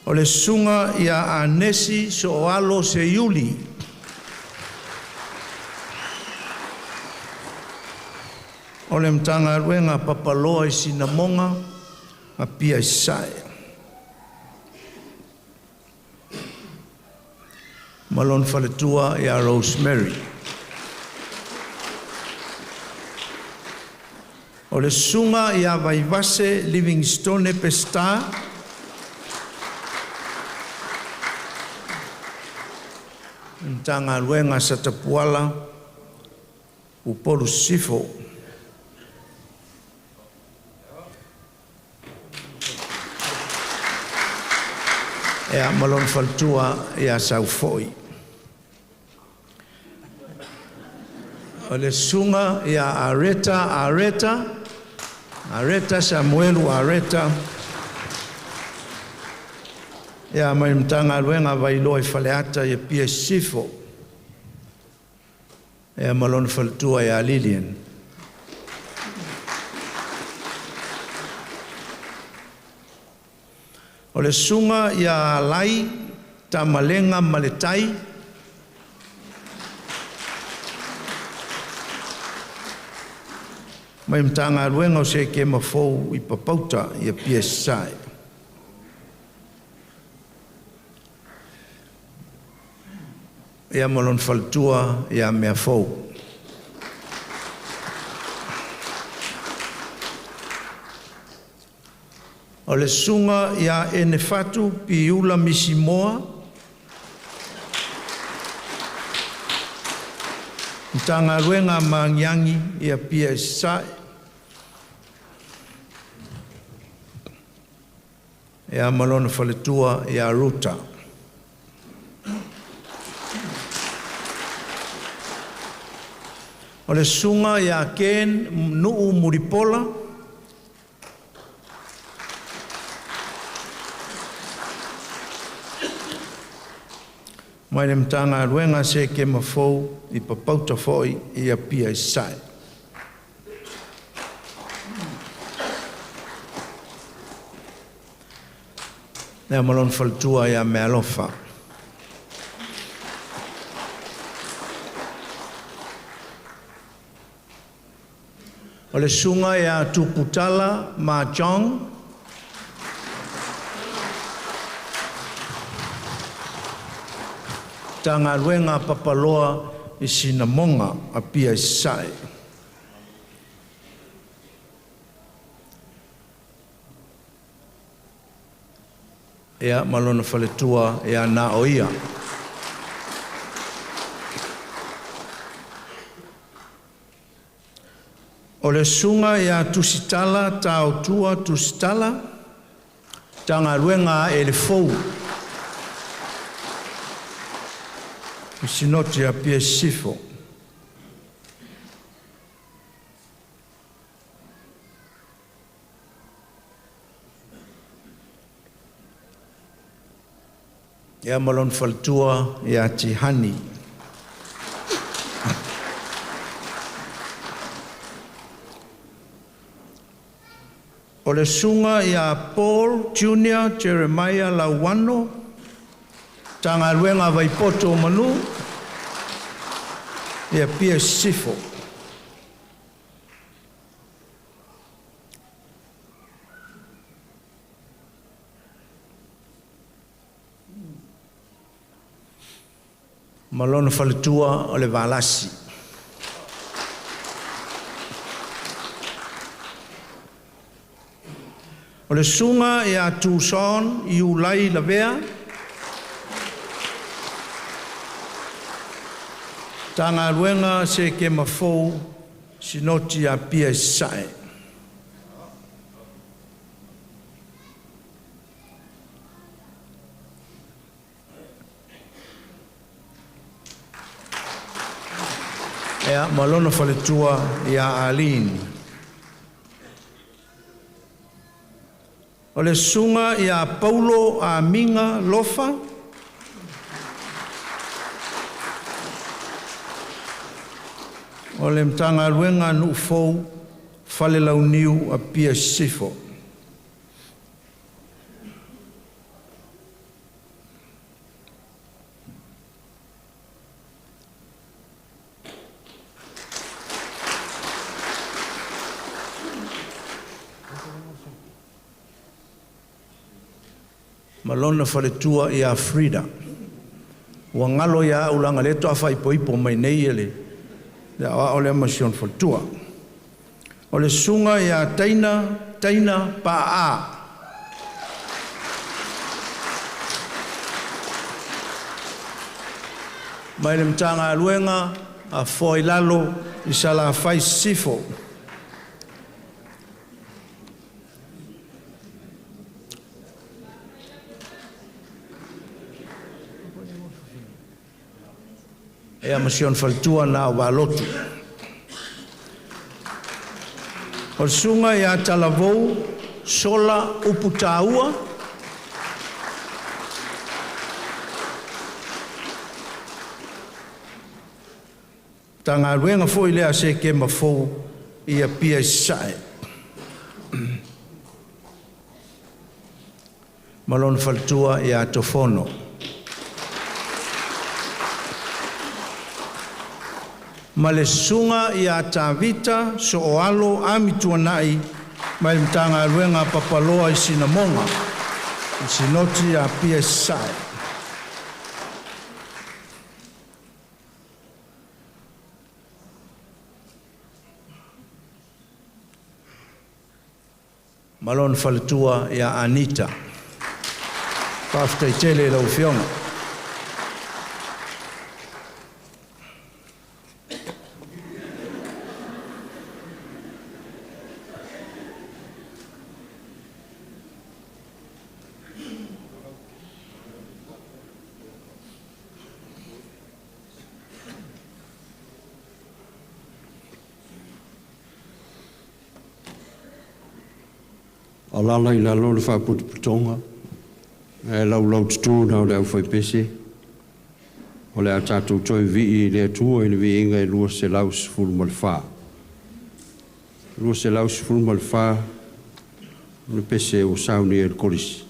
D: O le susuga ia Anesi Sooalo Seiuli, o le Matagaluega a Papaloa i Sinamoga, Apia Sasae. Ma lona faletua ia Rosemary. O le susuga ia Vaivase Livingstone Peseta, Matagaluega a Satapuala, Upolu Sisifo. Ia ma lona faletua ia Saufoi. O le susuga ia Areta Areta, Areta Samuelu Areta, ia mai le Matagaluega a Vailoa i Faleata i Apia Sisifo. Ia ma lona faletua ia Lilian. O le susuga ia Alai Tamalega Maletai, mai Matagaluega o Seikema Fou i Papauta i Apia Sasae. Ia ma lona faletua ia Meafou. O le susuga ia Enefatu Piula Misimoa, Matagaluega a Magiagi i Apia Sasae. Ia ma lona faletua ia Ruta. O le susuga ia Ken Nuu Mulipola, mai le Matagaluega a Sekema Fou i Papauta foi i Apia Sasae. Ia ma lona faletua ia Mealofa. O le susuga ia Tuputala Ma Chong, Matagaluega a Papaloa i Sinamoga, Apia Sasae. Ia ma lona faletua ia na o ia. O le susuga ia Tusitala Taotua Tusitala, Matagaluega a Ae Fou, i Sinoti i Apia Sisifo. Ia ma lona faletua ia Tihani. O le susuga ia Paul Junior Jeremiah Lauano, Matagaluega a Vaipoto o Manu, i Apia Sisifo. Ma lona faletua o le Valasi. O le susuga ia Tuson Iulai Lavea, Matagaluega Sekema Fou, Sinoti Apia Sasae. Ia ma lona faletua ia Aline. O le susuga ia Paulo Amiga Lofa. O le Matagaluega a Nuu Fou, Falelauniu Apia Sisifo. Ma lona faletua ia Frida. Ua galo ia au leaga o lea faatoa faaipoipo mai nei le aoao lea ma si ona faletua. O le susuga ia Taina Taina Paa. Mai le Matagaluega a Afoa i Lalo i Salafai Sisifo. Ia ma si ona faletua Nauvalotu. O le susuga ia Talavou Sola Uputaua. Matagaluega foi lea a Sekema fou i Apia Sasae. Ma lona faletua ia Tofono. Ma le susuga ia Tavita Sooalo Amituanai mai le Matagaluega a Papaloa i Sinamoga, le Sinoti a Apia Sasae. Ma lona faletua ia Anita. Faafetai tele i lau Afioga.
A: Alala i lalo le faapotopotoga ae laulaututu na o le aufaipese. O le a tatou toe vivii i le Atua i le viiga e 214. 214 o le pese ua saunia e le Kolisi.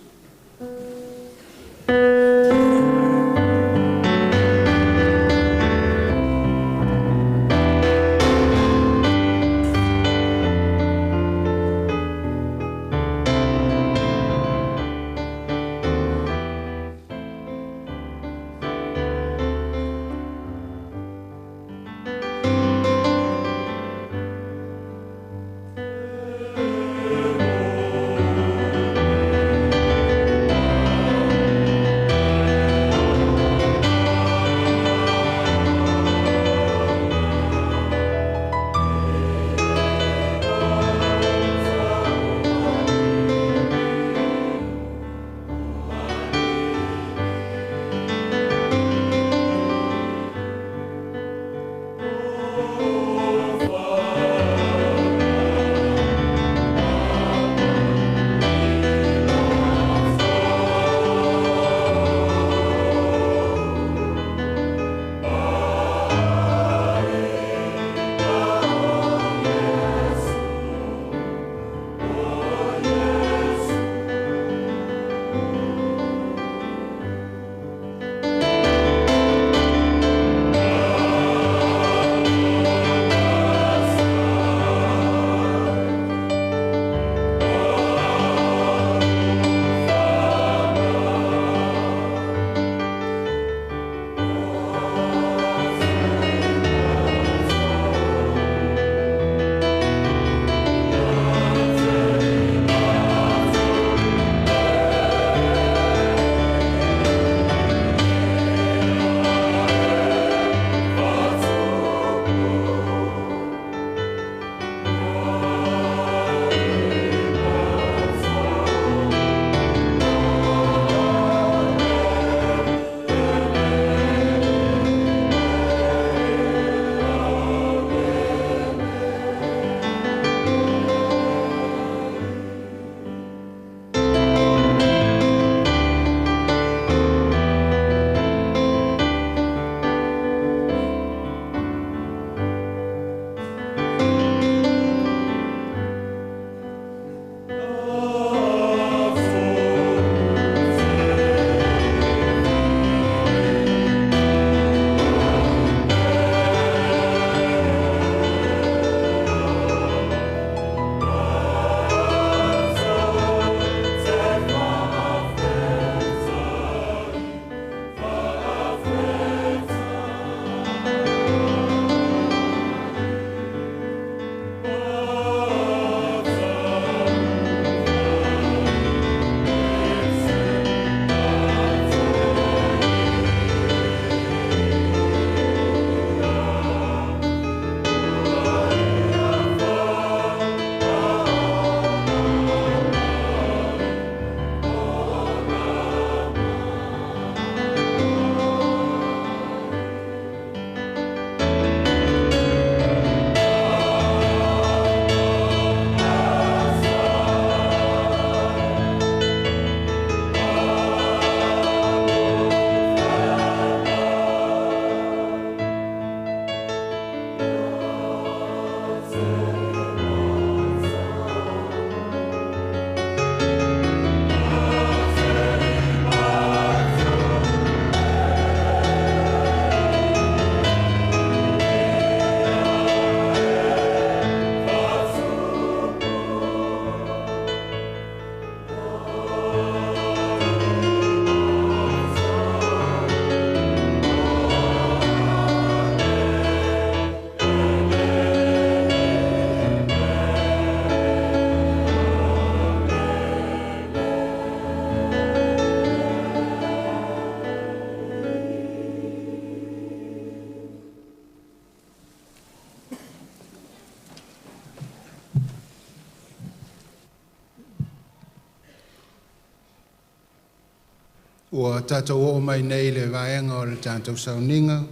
E: Ua tatou oo mai nei le vaega o le tatou sauniga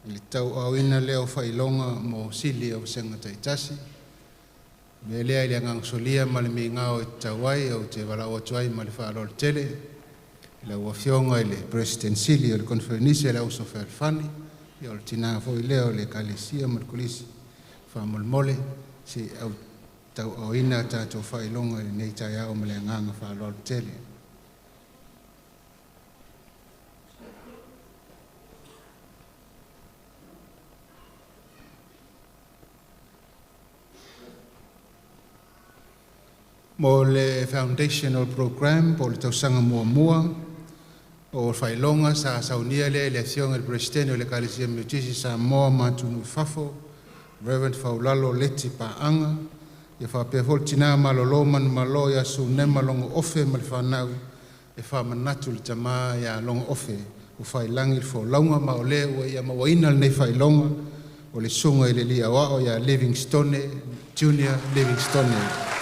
E: i le tauaaoina lea o faailoga mo sili o vasega taitasi. O le mea lea i le agaga solia ma le migao e tatau ai, ou te valaau atu ai ma le faaaloalo tele i lau Afioga i le Peresetene Sili o le Koneferenisi a le Auuso Fealofani, ia o le tina foi lea o le Ekalesia ma le Kolisi, faamolemole se i tauaaoina a tatou faailoga i lenei taeao ma le agaga faaaloalo tele. Mo le Foundational Program po o le tausaga muamua, o faailoga sa saunia lea e le Afioga i le Peresetene o le Ekalesia Metotisi i Samoa ma atunuu i fafo, Reverend Faulalo Leti Paaga, ia faapea foi le tina malolo manumalo ia Sunema Logo Ofe ma le fanau e faamanatu i le tama ia Logo Ofe ua faiilagi le folauga, ma o lea ua ia mauaina lenei faailoga, o le Susuga i le Alii Aoao ia Livingstone Junior Livingstone.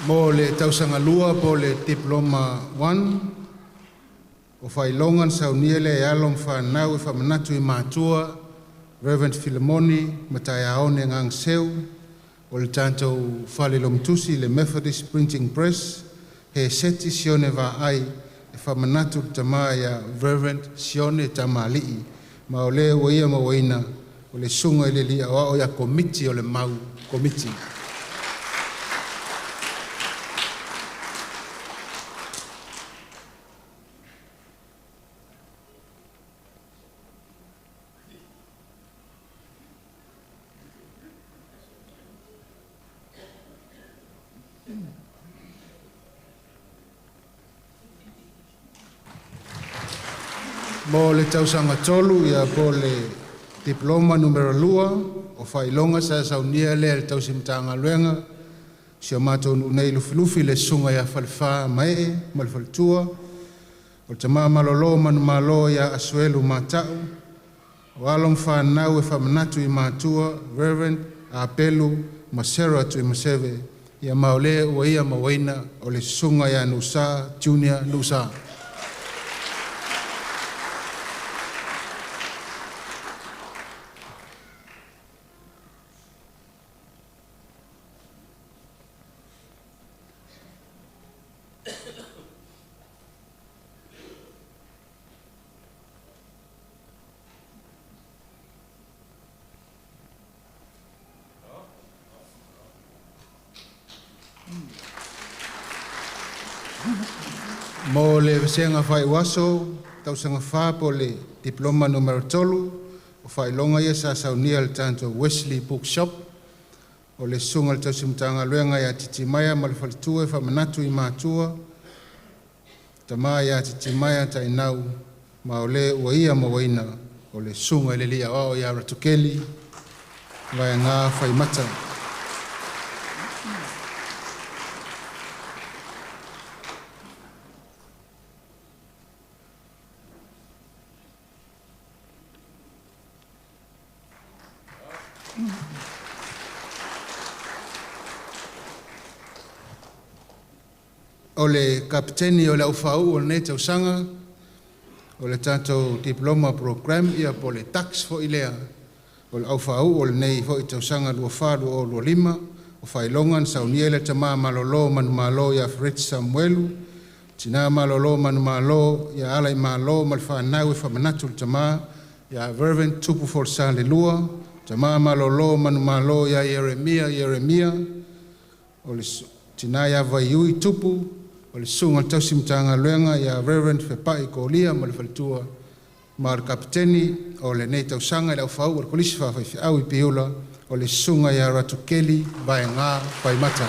E: Mo le tausaga lua po o le Diploma 1, o faailoga na saunia lea e alo ma fanau e faamanatu i matua, Reverend Filimoni Mataiaone Gagaseu, o le tatou Fale Logotusi, le Methodist Printing Press, he seti Sione Vaai e faamanatu i le tama ia Reverend Sione Tamalii, ma o lea ua ia mauaina, o le Susuga i le Alii Aoao ia Komiti o le Mau Komiti. Mo le tausaga tolu ia po o le Diploma numera 2, o faailoga sa saunia lea e le Tausi Matagaluega si o matou nuu nei i Lufilufi, le Susuga ia Falefa Mae ma le Faletua, o le tama malolo manumalo ia Asuelu Mata'u, o alo ma fanau e faamanatu i matua, Reverend Apelu ma Sarah Tuimaseve, ia ma o lea ua ia mauaina, o le Susuga ia Nuusa Junior Nuusa. Mo le vasega faaiuaso tausaga fa po o le Diploma numera 3, o faailoga ia sa saunia e le tatou Wesley Bookshop, o le Susuga i le Tausi Matagaluega ia Titimaea ma le Faletua e faamanatu i matua, tama ia Titimaea Tainau, ma o le ua ia mauaina, o le Susuga i le Alii Aoao ia Ratukeli Vaega Faimata. O le kapeteni o le aufāu'u o lenei tausaga o le tatou Diploma Program ia po o le Dux foi lea o le aufāu'u o lenei foi tausaga 24/2025, o faailoga na saunia e le tama malolo manumalo ia Fereti Samuelu, tina malolo manumalo ia Alaimalo ma le fanau e faamanatu i le tama ia Reverend Tupu Folasa Leilua, tama malolo manumalo ia Ieremia Ieremia, o le tina ia Vaiui Tupu, o le Susuga i le Tausi Matagaluega ia Reverend Fepai Kolia ma le faletua, ma o le kapeteni o lenei tausaga i le aufāu'u a le Kolisi Faafaifeau i Piula, o le Susuga ia Ratukeli Vaega Faimata.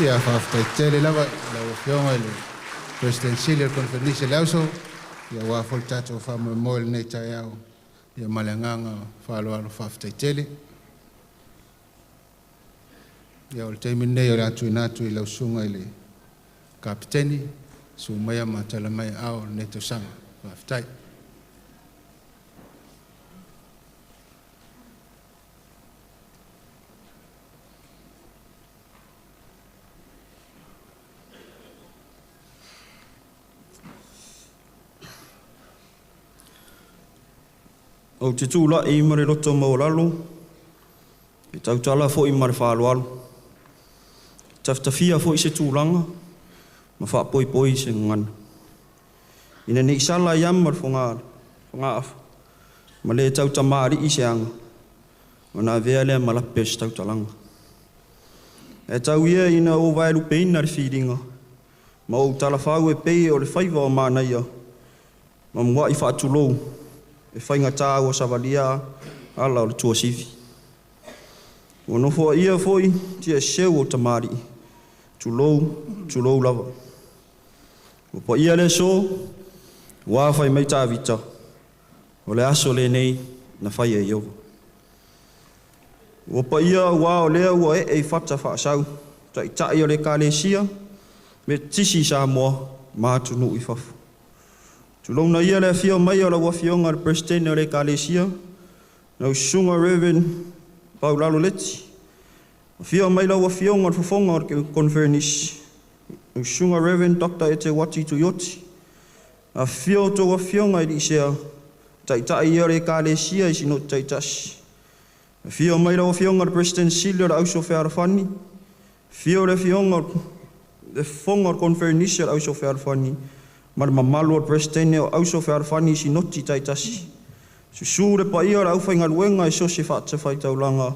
E: Ia faafetai tele lava i lau Afioga i le Peresetene Sili o le Koneferenisi a le Auso, ia aua foi le tatou faamoemoe i lenei taeao, ia ma le agaga faaaloalo faafetai tele. Ia o le taimi lenei o le a tuuina atu i lau Susuga i le Kapeteni, susu maia ma tala mai aao o lenei tausaga. Faafetai.
F: Ou te tulai ma le loto maualalo, e tautala foi ma le faaaloalo, e tafitafia foi se tulaga ma faapoipoi se gagana. Ina ne i sala i ama le fogaafa, ma le tautamalii se aga, ona avea lea ma lape o se tautalaga. Ae tau ia ina ou vaelupeina le filiga, ma ou talafau e pei o le faiva o manaia, ma muai faatulou e faigata ua savalia ala o le tuasivi. Ua nofoaia foi tiaseu o tamalii, tulou, tulou lava. Ua paia le aso, ua fai mai Tavita, o le aso lenei na faia e Ieova. Ua paia aua o lea ua ee i fata faasau taitai o le Ekalesia Metotisi i Samoa ma atunuu i fafo. Tulouna ia le afio mai o lau Afioga i le Peresetene o le Ekalesia, lau Susuga Reverend Paulalo Leti, afio mai lau Afioga o le Fofoga o le Koneferenisi, lau Susuga Reverend Dr. Eteuati Tuioti, afifio a outou afioga i alii sea, taitai ia o le Ekalesia i Sinoti taitasi, afio mai lau Afioga i le Peresetene Sili o le Auso Fealofani, afio le Afioga o le Fofoga o le Koneferenisi o le Auso Fealofani, ma le mamalu o le Peresetene o Auso Fealofani i Sinoti taitasi. Susu le paia o le aufaigaluega i so o se fatafaitaulaga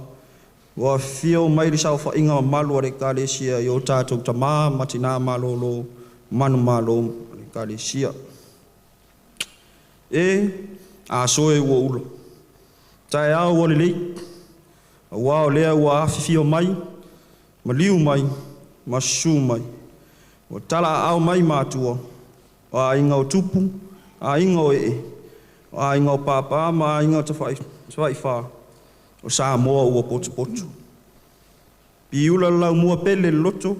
F: ua afifio mai i le saofaiga mamalu a le Ekalesia i o tatou tamā ma tinā malolo, manumalo o le Ekalesia. E, aso e ua ula, taeao ua lelei, auā o lea ua afifio mai, maliu mai, ma susu mai, ua talaaao mai matua, o aiga o tupu, aiga o ee, o aiga o papa ma aiga o tafaifa, o Samoa ua potopoto. Piula le laumua pele i le loto,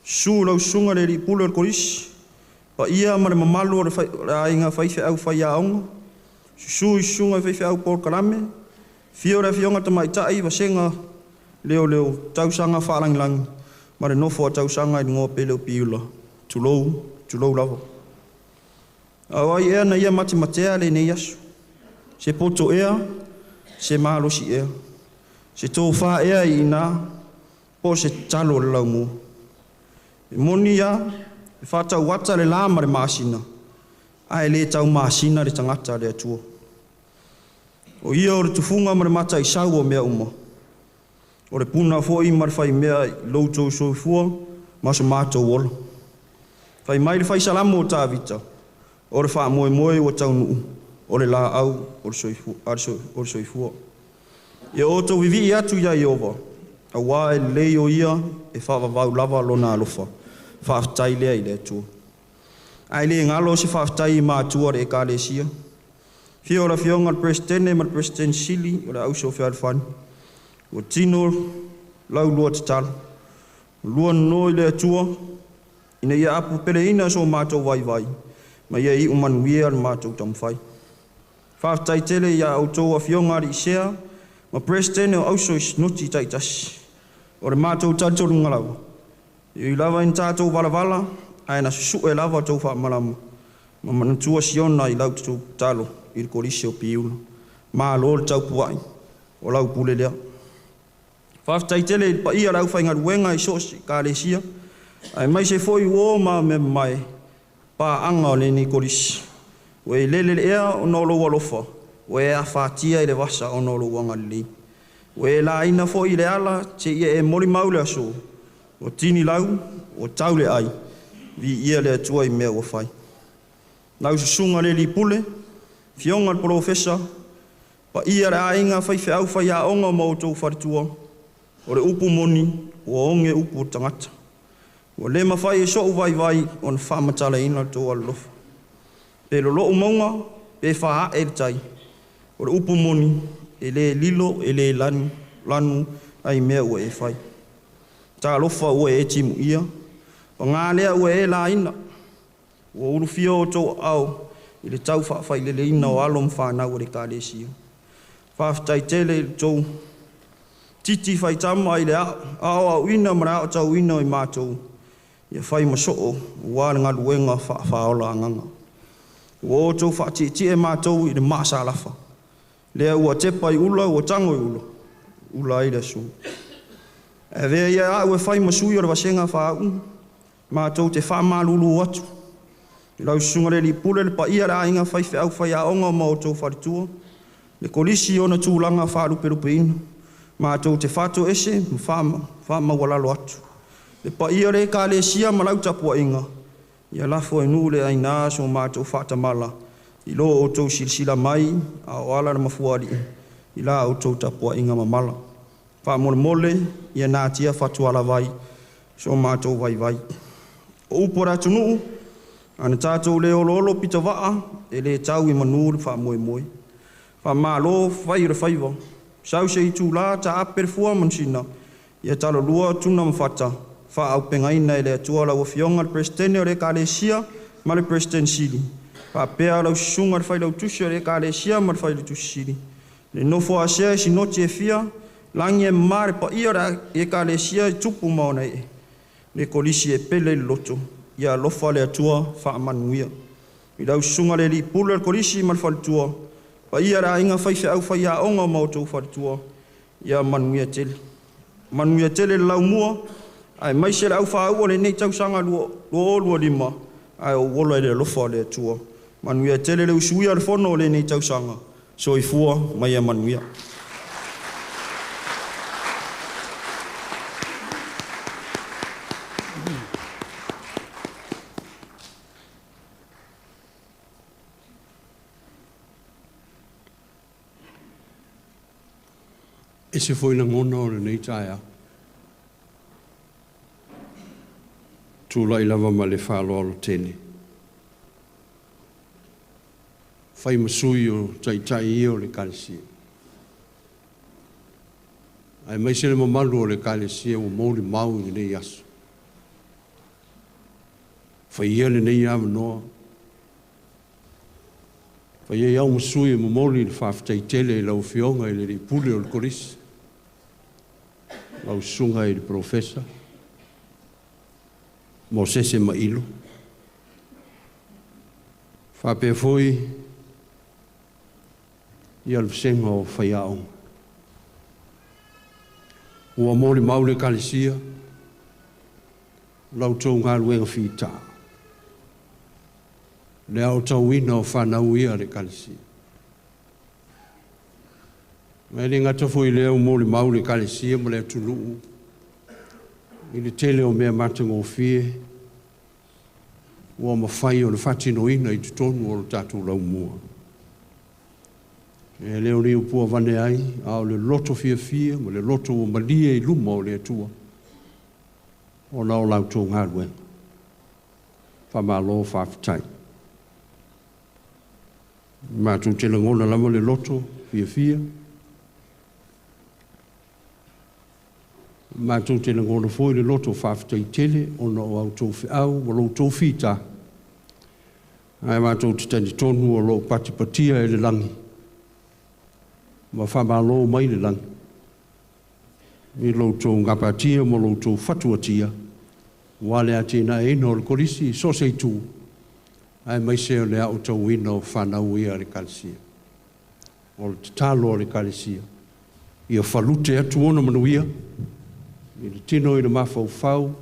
F: susu lau susuga i le alii pule o le Kolisi, paia ma le mamalu o le aiga faifeau faiaoga, susu i susuga i faifeau polokalame, afio le Afioga Tamaitai Vasega Leoleo Tausaga Faalagilagi ma le nofo a tausaga i le igoa pele o Piula, tulou, tulou lava. A o ai ea na ia matematea lenei aso? Se poto ea, se malosi ea, se tofa ea i ina, po o se tatalo a le laumua? E moni lava, e faatauata le la ma le masina, ae le taumasina le tagata a le Atua. O Ia o le tufuga ma le mataisau o mea uma, o le puna foi ma le faimea i lo outou soifua ma so matou ola. Fai mai le Fai Salamo o Tavita, o le faamoemoe ua taunuu, o le laau o le soifua. Ia outou vivii atu iā Ieova, auā e lelei o Ia e faavavau lava Lona alofa. Faafetai lea i le Atua. Ae le galo se faafetai i matua o le Ekalesia. Afio le Afioga i le Peresetene ma le Peresetene Sili o le Auso Fealofani, ua tino la ulua tatalo, lua nonō i le Atua ina ia apupeleina so matou vaivai ma ia iu manuia le matou taumafai. Faafetai tele iā outou afioga alii sea ma Peresetene o Auso i Sinoti taitasi. O le matou talitonuga lava, e ui lava ina tatou valavala, ae na susue lava tou faamalama ma manatua Siona i la outou tatalo i le Kolisi o Piula. Malo le taupuai, o lau pule lea. Faafetai tele i le paia o le aufaigaluega i so o se Ekalesia, aemaise foi uō ma mea paaga o lenei Kolisi. Ua e lele i le ea ona o lou alofa, ua e afatia i le vasa ona o lou agalelei. Ua e laina foi i le ala seia e molimau le aso, ua tini lau, ua tau le ai, viia le Atua i mea ua fai. Lau susuga i le alii pule, afioga i le polofesa, paia le aiga faifeau faiaoga ma outou faletua, o le upu moni, ua oge upu o tagata. Ua le mafai e so'u vaivai ona faamatalaina le tou alolofa. Pe lolo'u mauga, pe faa'e le tai, o le upu moni, e lē lilo e lē lanu, lanu ai mea ua e fai. Talofa ua e timuia, pagā lea ua e laina, ua ulufia outou aao i le tau faafaileleina o alo ma fanau a le Ekalesia. Faafetai tele i le tou titi faitama i le aoaoina ma le aotauina o i matou, ia fai ma soo auā le galuega faafaaola agaga. Ua outou faatietie matou i le maasalafa, lea ua tepa i ula ua tago i ula, ula ai le asu. Ae avea ia au e fai ma sui o le vasega faau'u, matou te faamalulu atu i lau Susuga i le Alii Pule, le paia o le aiga faifeau faiaoga ma outou faletua, le Kolisi i ona tulaga faalupelupeina, matou te faatoese ma faamaualalo atu. Le paia o le Ekalesia ma lau tapuaiga, ia lafo e nuu le aina so matou faatamala i lo outou silasila mai a o ala le mafuaalii i la outou tapuaiga mamala. Faamolemole ia natia fatualavai so matou vaivai. O upu a le atunuu, ana tatou le oloolo pitovaa, e le tau i manu le faamoemoe. Faamalo fai o le faiva, sau se itulā taape le fua ma le sina, ia talolua Tuna ma Fata, faaauupegaina e le Atua lau Afioga i le Peresetene o le Ekalesia ma le Peresetene Sili, faapea lau Susuga i le Failautusi o le Ekalesia ma le Failautusi Sili, le nofo a sea i Sinoti e fia, lagi e mama le paia o le Ekalesia i tupu ma ona ee, le Kolisi e pele i le loto, ia alofa le Atua faamanuia. I lau Susuga i le Alii Pule o le Kolisi ma le faletua, paia i le aiga faifeau faiaoga ma outou faletua, ia manuia tele. Manuia tele le laumua aemaise le aufāu'u o lenei tausaga 2025 ae ou ola i le alofa o le Atua. Manuia tele le usuia o le fono o lenei tausaga. Soifua ma ia manuia.
A: Ese foi lagona o lenei taeao. Tulai lava ma le faaaloalo tele, fai ma sui o Taitai ia o le Ekalesia, aemaise le mamalu o le Ekalesia ua molimau i lenei aso. Fai ia lenei avanoa, fai ai au ma sui e momoli le faafetai tele i lau Afioga i le Alii Pule o le Kolisi, lau Susuga i le Polofesa Mosese Mailo, faapea foi ia le vasega o faiaoga. Ua molimau le Ekalesia la outou galuega fita, le aotauina o fanau ia a le Ekalesia. Ma e le gata foi i lea ua molimau le Ekalesia ma le atunuu i le tele o mea matagofie ua mafai ona faatinoina i totonu o le tatou laumua. E le o ni upu avane ai, a o le loto fiafia ma le loto ua malie i luma o le Atua ona o la outou galuega. Faamalo faafetai. Matou te lagona lava le loto fiafia, matou te lagona foi le loto faafetai tele ona o a outou feau ma lo outou fita, ae matou te talitonu o lo o patipatia e le lagi ma faamalo mai le lagi i lo outou gapatia ma lo outou fatuatia aua le atinaeina o le Kolisi i so o se itu, aemaise o le aotauina o fanau ia a le Ekalesia. O le tatalo a le Ekalesia, ia falute atu ona manuia i le tino i le mafaufau,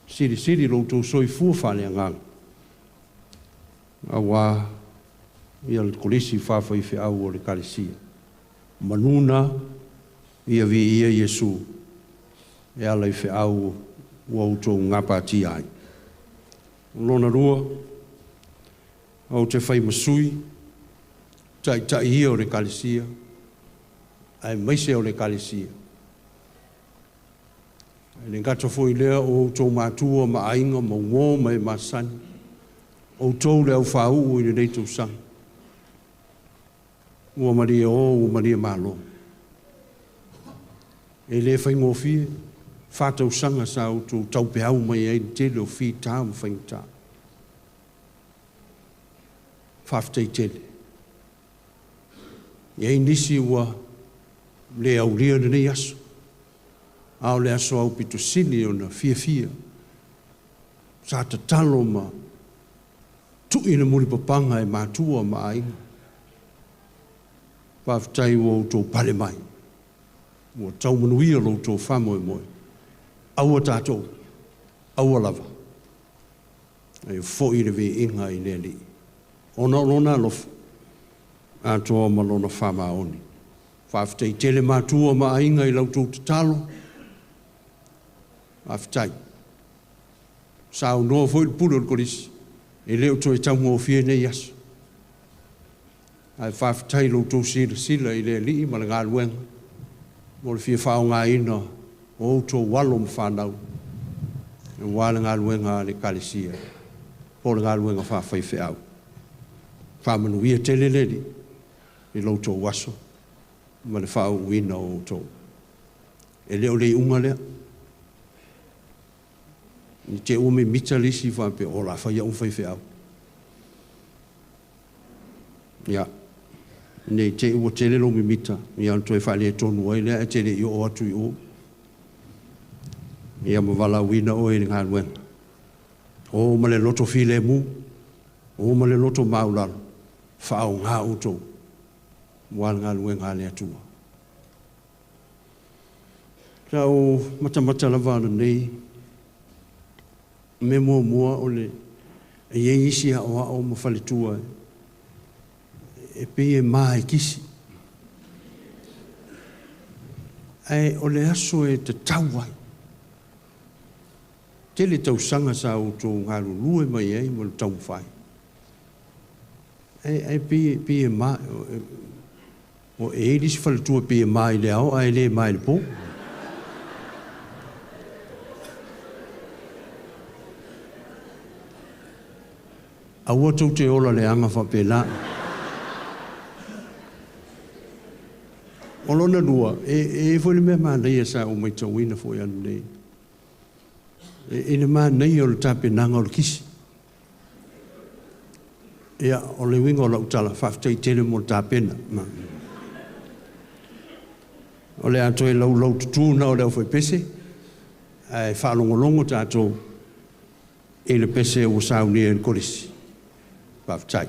A: silisili lo outou soifua faaleagaga aua ia le Kolisi faafaifeau o le Ekalesia. Manu na, ia viia Iesu e ala i feau ua outou gapatia ai. Lona lua, ou te fai ma sui taitai ia o le Ekalesia, aemaise o le Ekalesia. E le gata foi lea o outou matua ma aiga ma uō ma e masani, outou le aufāu'u i lenei tausaga. Ua malie o ua malie malo. E le faigofie, 4 tausaga sa outou taupeau mai ai i le tele o fitā ma faigata. Faafetai tele. E i ai nisi ua le aulia lenei aso, a o le aso aupito sili ona fiafia, sa tatalo ma tui le mulipapaga e matua ma aiga. Faafetai ua outou pale mai, ua tau manuia lo outou faamoemoe. Aua tatou, aua lava, e foi le viiga i le Alii, ona o lona alofa, atoa ma lona faamaoni. Faafetai tele matua ma aiga i la outou tatalo, faafetai. Saunoa foi le pule o le Kolisi, e le o toe taugofie nei aso. Ae faafetai i lo outou silasila i le Alii ma le galuega mo le fia faaaogaina o outou alo ma fanau aua le galuega a le Ekalesia po o le galuega faafaifeau. Faamanuia tele le Alii i lo outou aso ma le faauuina o outou. E le o le iuga lea. I te i ua mimita le isi faapea, o le a fai au ma faifeau. Ia, ne i te i ua tele lou mimita, ia ona toe faaletonu ai lea ae te le i oo atu i o. Ia ma valaauina oe i le galuega. O ma le loto filemu, o ma le loto maualalo, faaaoga outou aua le galuega a le Atua. Sa ou matamata lava ananei, mea muamua o le e i ai isi aoao ma faletua e pei e ma e kisi. Ae o le aso e tatau ai. Tele tausaga sa outou galulue mai ai ma le taumafai. Ae pei e ma, o e i ai le isi faletua e pei e ma i le ao ae le ma i le po. Aua tou te ola leaga faapena. O lona lua, e i ai foi le mea manaia sa ou matauina foi ananei. E, i le manaia o le tapenaga o le kisi. Ia, o le uiga o lau tala, faafetai tele mo le tapena. O le a toe laulau tutū na o le aufaipese, ae faalogologo tatou i le pese ua saunia e le kolisi. Faafetai.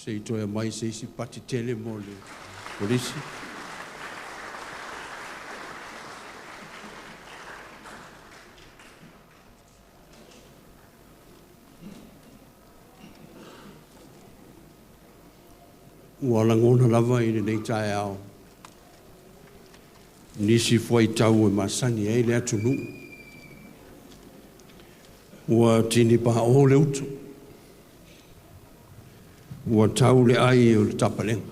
A: Se i toe aumai se isi pati tele mo le kolisi. Ua lagona lava i lenei taeao nisi fuaitau e masani ai le atunuu. Ua tinipaʻō le uto, ua tau le ai o le tapalega.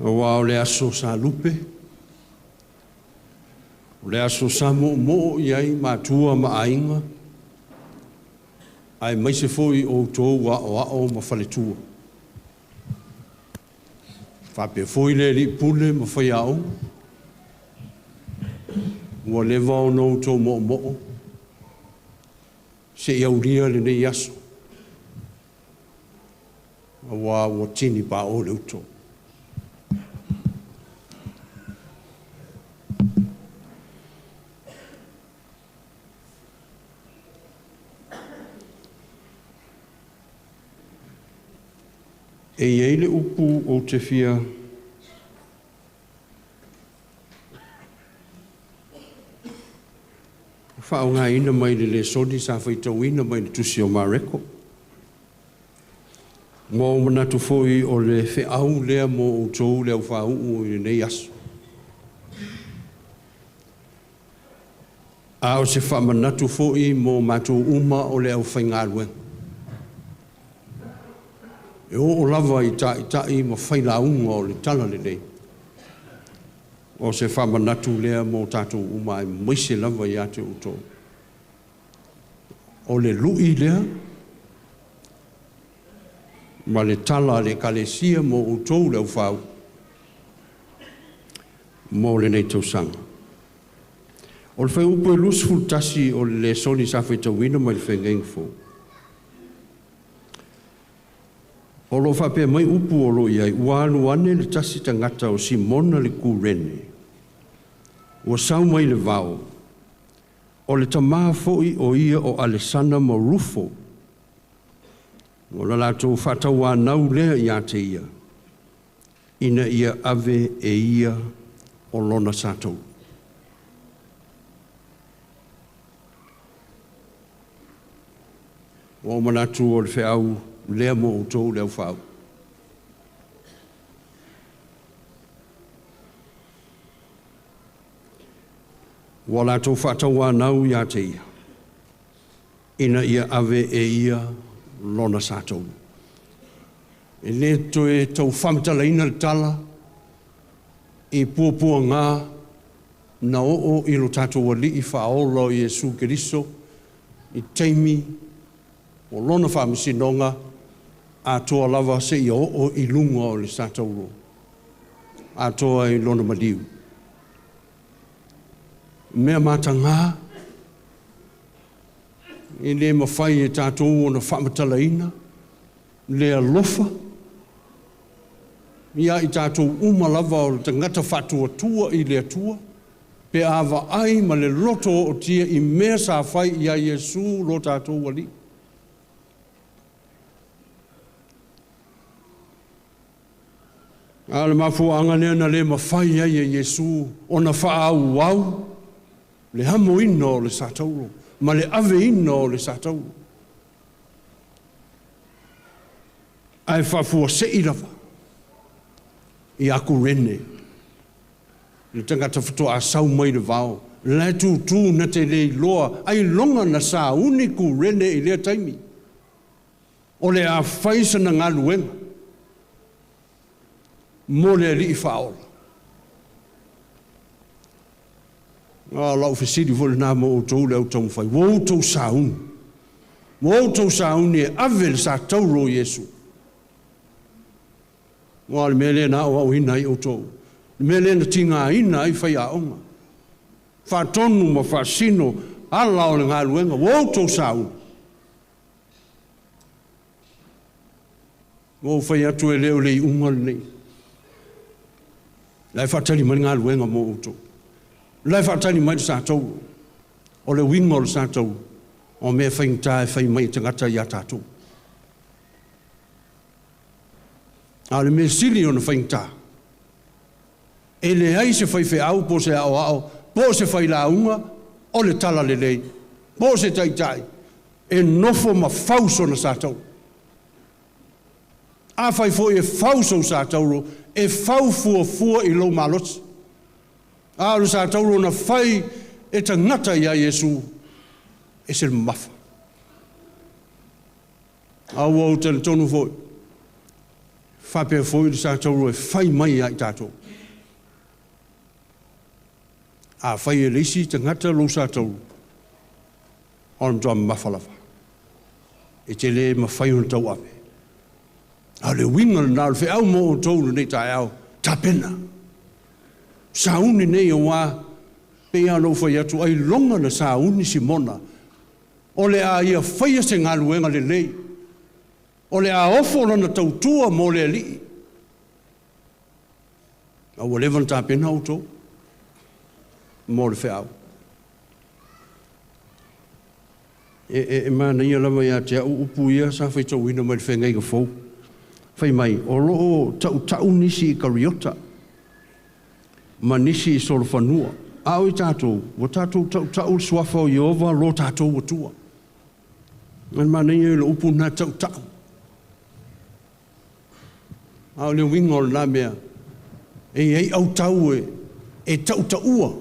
A: Aua o le aso sa lupe, o le aso sa moomoo i ai matua ma aiga, aemaise foi outou aoao ma faletua. Faapea foi le alii pule ma faiaoga, ua leva ona outou moomoo seia aulia lenei aso, aua ua tinipaʻō le uto. E i ai le upu ou te fia faaaogaina mai le lesoni sa faitauina mai le tusi o Mareko. Ua ou manatu foi o le feau lea mo outou le aufāu'u i lenei aso. A o se faamanatu foi mo matou uma o le aufaigaluega. E oo lava i taitai ma failauga o le Talalelei, o se faamanatu lea mo tatou uma aemaise lava ia te outou. O le lu'i lea ma le tala a le Ekalesia mo outou le aufāu'u mo lenei tausaga. O le fuaiupu e 21 o le lesoni sa faitauina mai le Feagaiga Fou, o lo o faapea mai upu o lo o i ai, ua alu ane le tasi tagata o Simona le Kurene, ua sau mai le vao, o le tamā foi o ia o Alesana ma Rufo, o le latou faatauanau lea ia te ia, ina ia ave e ia o lona satauro. Ua ou manatu o le feau lea mo outou le aufāu'u. Ua latou faatauanau ia te ia, ina ia ave e ia lona satauro. E lē toe tau faamatalaina le tala i puapuagā na oo i lo tatou Alii Faaola o Iesu Keriso i taimi o lona faamasinoga atoa lava seia oo i luga o le satauro atoa i lona maliu. Mea matagā e lē mafai e tatou ona faamatalaina le alofa ia i tatou uma lava o le tagata faatuatua i le Atua pe a vaai ma le loto ootia i mea sa fai iā Iesu lo tatou Alii. A o le mafuaaga lea na le mafai ai e Iesu ona faaauau le amoina o le satauro ma le aveina o le satauro, ae faafuase'i lava ia Kurene, le tagata faatoa sau mai le vao, la e tutū na te le iloa ailoga na sauni Kurene i lea taimi o le a fai sana galuega mo le Alii Faaola. A o lau fesili foi lenā mo outou le au taumafai, ua outou sauni, ua outou sauni e ave le satauro o Iesu? Aua o le mea lea na aoaoina ai outou, le mea lea na tigaina ai faiaoga, faatonu ma faasino ala o le galuega, ua outou sauni. Ua ou fai atu e le o le iuga lenei. La e faatali mai le galuega mo outou. La e faatali mai le satauro. O le uiga o le satauro, O mea faigata e fai mai e tagata iā tatou. A o le mea sili ona faigata, e leai se faifeau po o se aoao po o se failauga o le talalelei po o se taitai e nofo ma fau sona sa tauro. Afai foi e fau sou sa tauro, e fau fuafua i lou malosi. A o le sa tauro na fai e tagata iā Iesu, e ese le mamafa. A ua ou talitonu foi, faapea foi le sa tauro e fai mai ia i tatou. A fai e le isi tagata lou sa tauro, o le matua mamafa lava. E te le mafai ona tauave. A o le uiga lena o le feau mo outou i lenei taeao, tapena. Sauni nei aua pei lava ona ou fai atu, ailoga na sauni Simona o le a ia faia se galuega lelei, o le a ofo lana tautua mo le Alii. A ua leva ona tapena outou mo le feau. E, e, e manaia lava ia te au upu ia sa faitauina mai le Feagaiga Fou. Fai mai, o lo o tautau nisi i kariota ma nisi i solofanua, a o i tatou, ua tatou tautau le suafa o Ieova lo tatou Atua. O le manaia ia o le upu lena tautau. A o le uiga o lena mea, e i ai autau e, e tautaua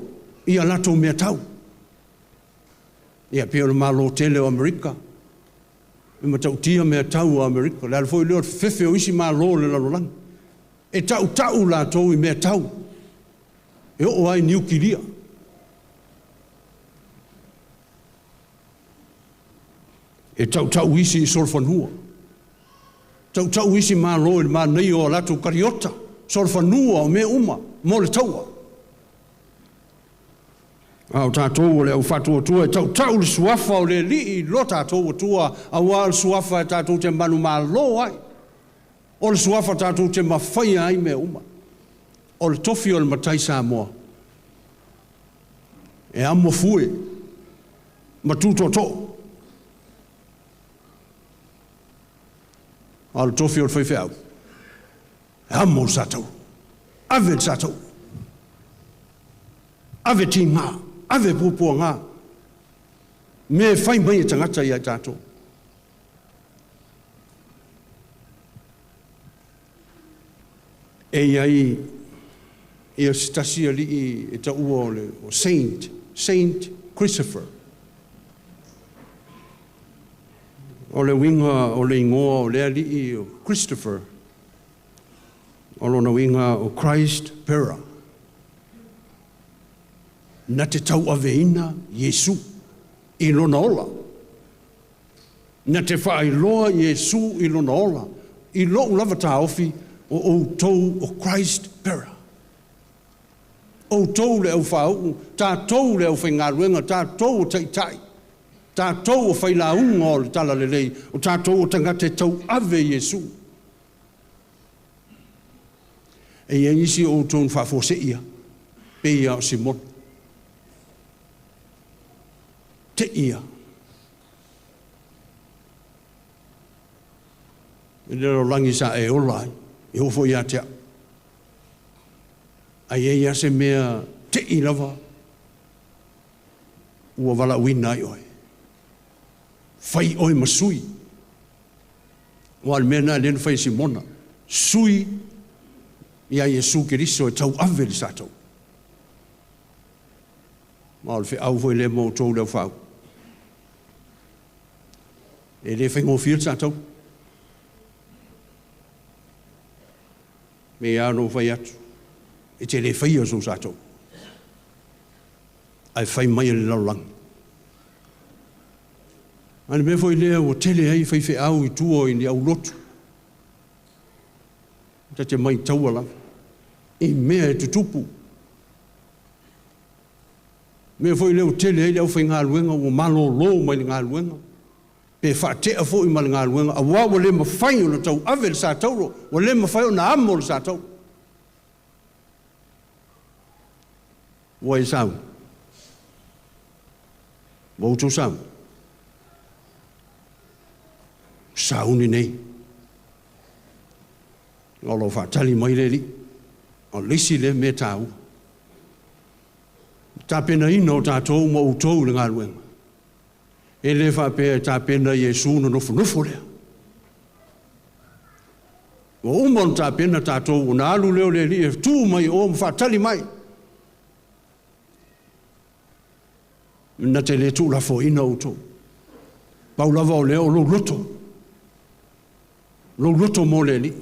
A: i a latou meatau. Ia pei o le Malo tele o Amerika, e matautia meatau a Amerika. O le ala foi lea o le fefefe o isi Malo o le lalolagi. E tautau latou i meatau, e oo lava i niukilia. E tautau isi i solofanua. Tautau isi Malo i le manaia o a latou kariota, solofanua o mea uma mo le taua. A o tatou o le au faatuatua e tautau le suafa o le Alii i lo tatou Atua, aua o le suafa e tatou te manumalo ai, o le suafa tatou te mafaia ai mea uma. O le tofi o le matai Samoa, e amo fue ma tu tootoo. A o le tofi o le faifeau, e amo le sa tauro, ave le sa tauro. Ave tigā, ave puapuagā, mea e fai mai e tagata ia i tatou. E i ai ia se tasi alii e taua o le o Saint, Saint Christopher. O le uiga o le igoa o lea alii o Christopher, O lona uiga o Christ Bearer, na te tauaveina Iesu i lona ola, na te faailoa Iesu i lona ola, i lou lava taofi, o outou o Christ Bearer. Outou le aufāuu, tatou le aufaigaluega, tatou o taitai, tatou o failauga o le Talalelei, o tatou o tagata e tauave Iesu. E i ai nisi o outou na faafuasei lava, pei lava o Simona. Tei lava. I le lalolagi sa e ola ai, e oo foi ia te au. A i ai lava se mea tei lava ua valaauina ai oe, fai oe ma sui. Aua o le mea lena lea na fai e Simona, sui ia Iesu Keriso e tauave le sa taua. Ma o le feau foi lea mo outou le aufau. E le faigofie le sa taua. Me ia ona ou fai atu, e te le faia sou sa taua. Ae fai mai e le lalolagi. A o le mea foi lea ua tele ai faifeau i tua i ni aulotu, ta te maitaua lava i mea e tutupu. Mea foi lea ua tele ai le aufaigaluega ua malolo mai le galuega, pe faatea foi ma le galuega, aua ua le mafai ona tauave le sa tauro, ua le mafai ona amo le sa tauro. Ua e sauni? Ua outou sauni? Sauni nei. O lo o faatali mai le Alii. O le isi lea mea taua. Tapenaina o tatou ma outou i le galuega. E le faapea e tapena Iesu ona nofonofo lea. Ua uma ona tapena tatou ona alu lea o le Alii e tu mai i o ma faatali mai. Na te le tuulafoaiina outou. Pau lava o lea o lou loto. Lou loto mo le Alii.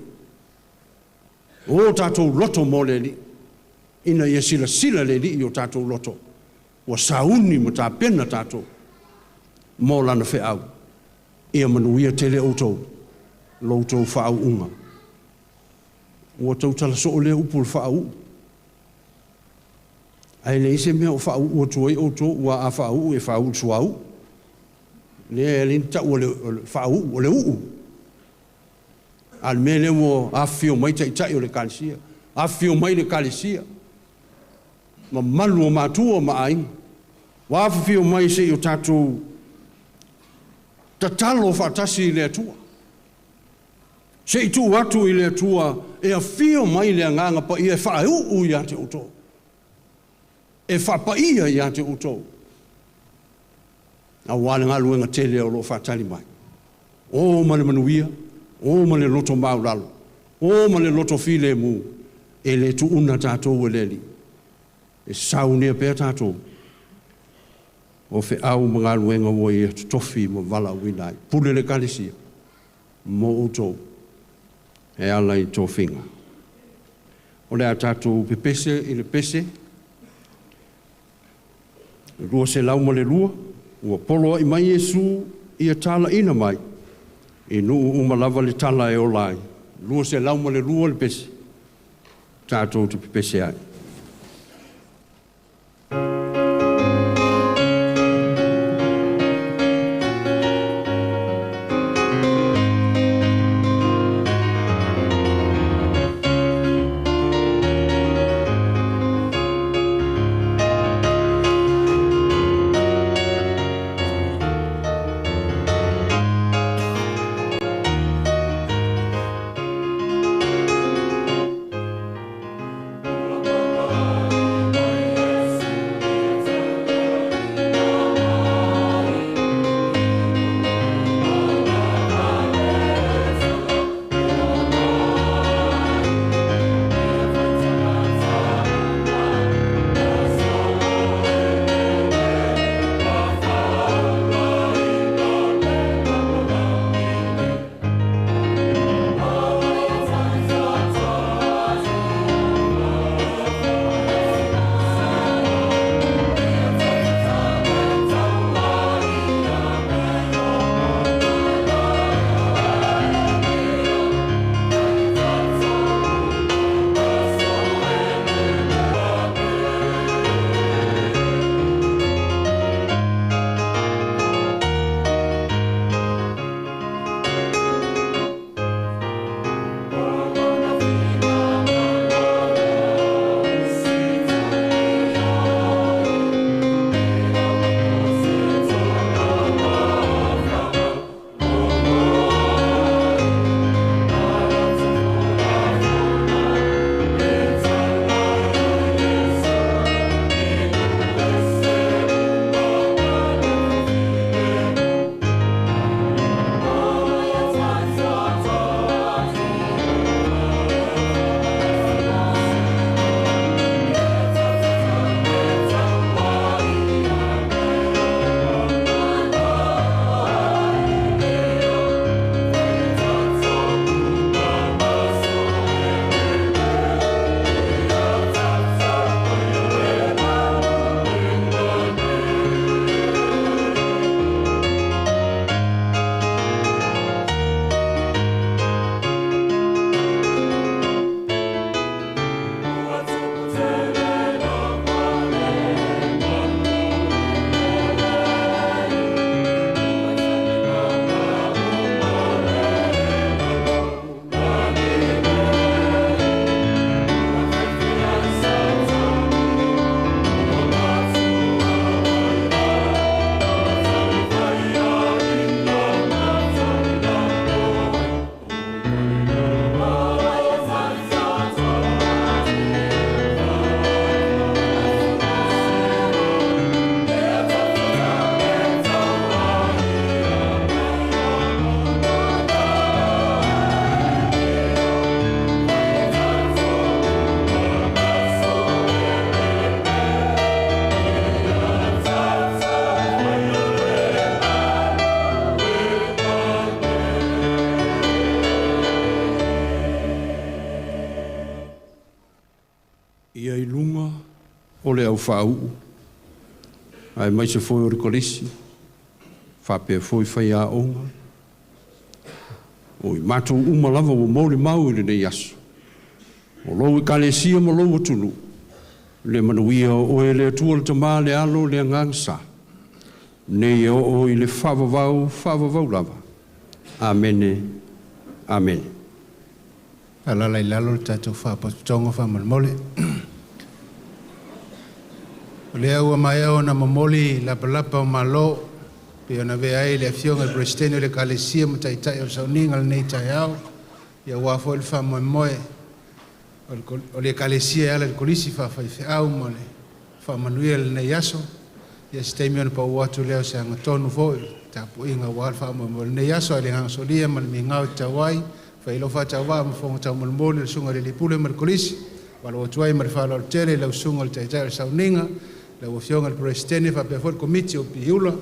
A: O tatou loto mo le Alii. Ina ia silasila le Alii i o tatou loto. Ua sauni ma tapena tatou mo lana feau. Ia manuia tele outou, lo outou faauuga. Ua tautala soo lea upu o le faauu. Ae leai se mea o faauu atu ai outou, ua a faauu e faauu i le suauu. Lea e alai ona tau o le faauu, o le uu. A o le mea lea ua afifio mai taitai o le Ekalesia, afifio mai le Ekalesia, mamalu o matua ma aiga, ua afifio mai se i o tatou tatalo faatasi i le Atua. Se i tuu atu i le Atua e afio mai le Agaga Paia e faauu ia te outou, e faapaia ia te outou, aua le galuega tele o lo o faatali mai. O ma le manuia, o ma le loto maualalo, o ma le loto filemu, e le tuuna tatou e le Alii. E saunia pea tatou o feau ma galuega ua ia totofi ma valaauina ai. Pule le Ekalesia mo outou e ala i tofiga. O le a tatou pepese i le pese 202, ua poloai mai Iesu ia tala'ina mai, i nuu uma lava le tala e ola ai. 202 le pese, tatou te pepese ai. Ia i luga o le aufaauu, aemaise foi o le kolisi, faapea foi faiaoga, o i matou uma lava ua molimau i lenei aso, o lou Ekalesia ma lou atunuu, le manuia o oe le Atua le Tama le Alo le Agaga Sa, nei e oo i le faavavau, faavavau lava. Amene, amene.
E: Alaala i lalo le tatou faapotopotoga faamolemole. O lea ua maea ona momoli lapalapa o malo pei ona avea ai le Afioga i le Peresetene o le Ekalesia ma Taitai o le Sauniga i lenei taeao, ia aua foi le faamoemoe o le Ekalesia e ala i le Kolisi Faafaifeau ma le faamanuia i lenei aso. Ia se taimi ona pau atu lea o se agatonu foi i le tapuaiga aua le faamoemoe o lenei aso, ae le agaga solia ma le migao e tatau ai, fai ai lou faatauvaa ma fofoga taumolimoli o le Susuga i le Alii Pule ma le Kolisi. Faatalofa atu ai ma le faaaloalo tele i lau Susuga i le Taitai o le Sauniga, lau Afioga i le Peresetene faapea foi le Komiti o Piula,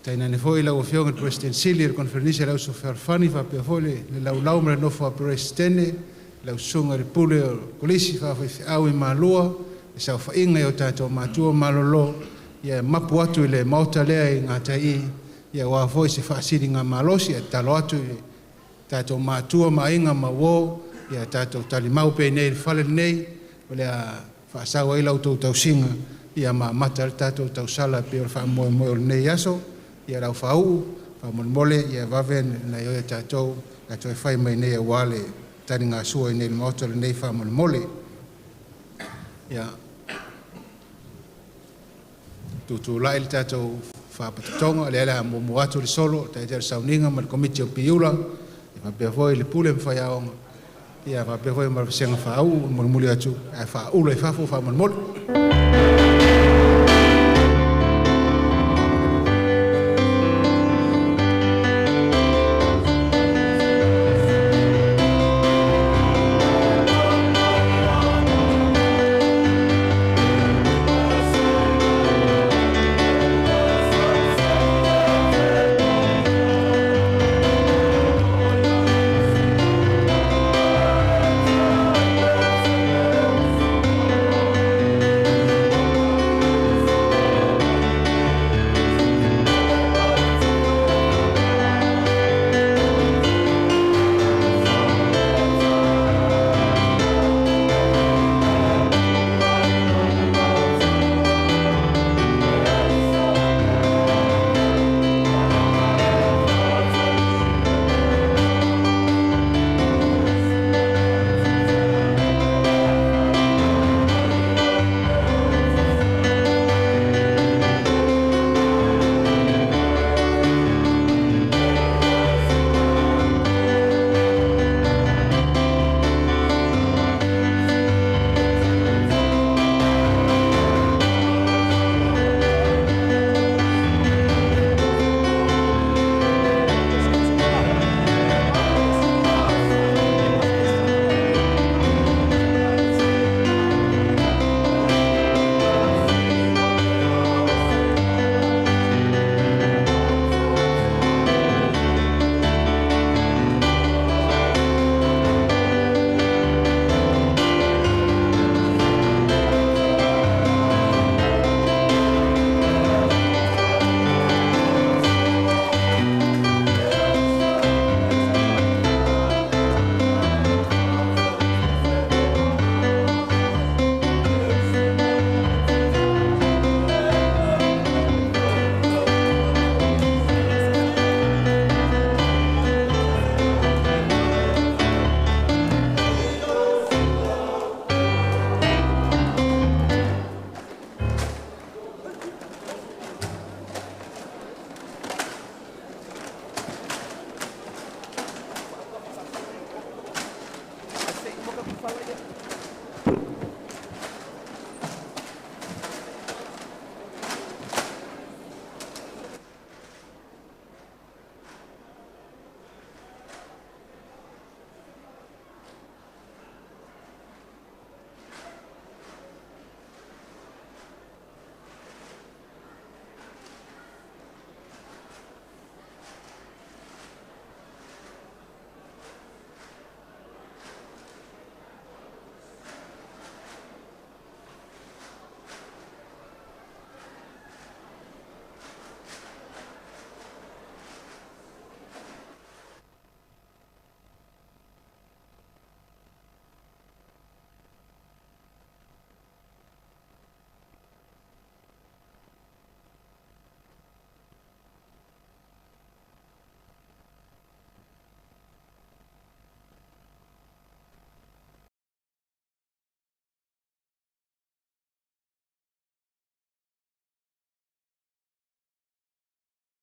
E: tainane foi lau Afioga i le Peresetene Sili o le Koneferenisi a le Auso Fealofani faapea foi le laulau ma le nofo a Peresetene, lau Susuga i le Pule o le Kolisi Faafaifeau i Malua, le saofaiga i o tatou matua malolo, ia e mapu atu i le maota lea i gatai i, ia aua foi se faasiligamalosi. Ae tatalo atu i tatou matua ma aiga ma uo, ia tatou talimau pea i inei i le fale lenei o le a faasau ai la outou tausiga ia ma amata ai le tatou tausala e pei o le faamoemoe o lenei aso. Ia le aufaauu faamolemole ia vave ona ioe tatou le toe fai mai nei aua le taligasua i inei i le maota lenei faamolemole. Ia tutulai le tatou faapotopotoga lea o le a muamua atu le solo o Taitai o le Sauniga ma le Komiti o Piula, faapea foi le Pule ma Faiaoga, ia faapea foi ma le Vasega Faauu e mulimuli atu ae faaula i fafo faamolemole.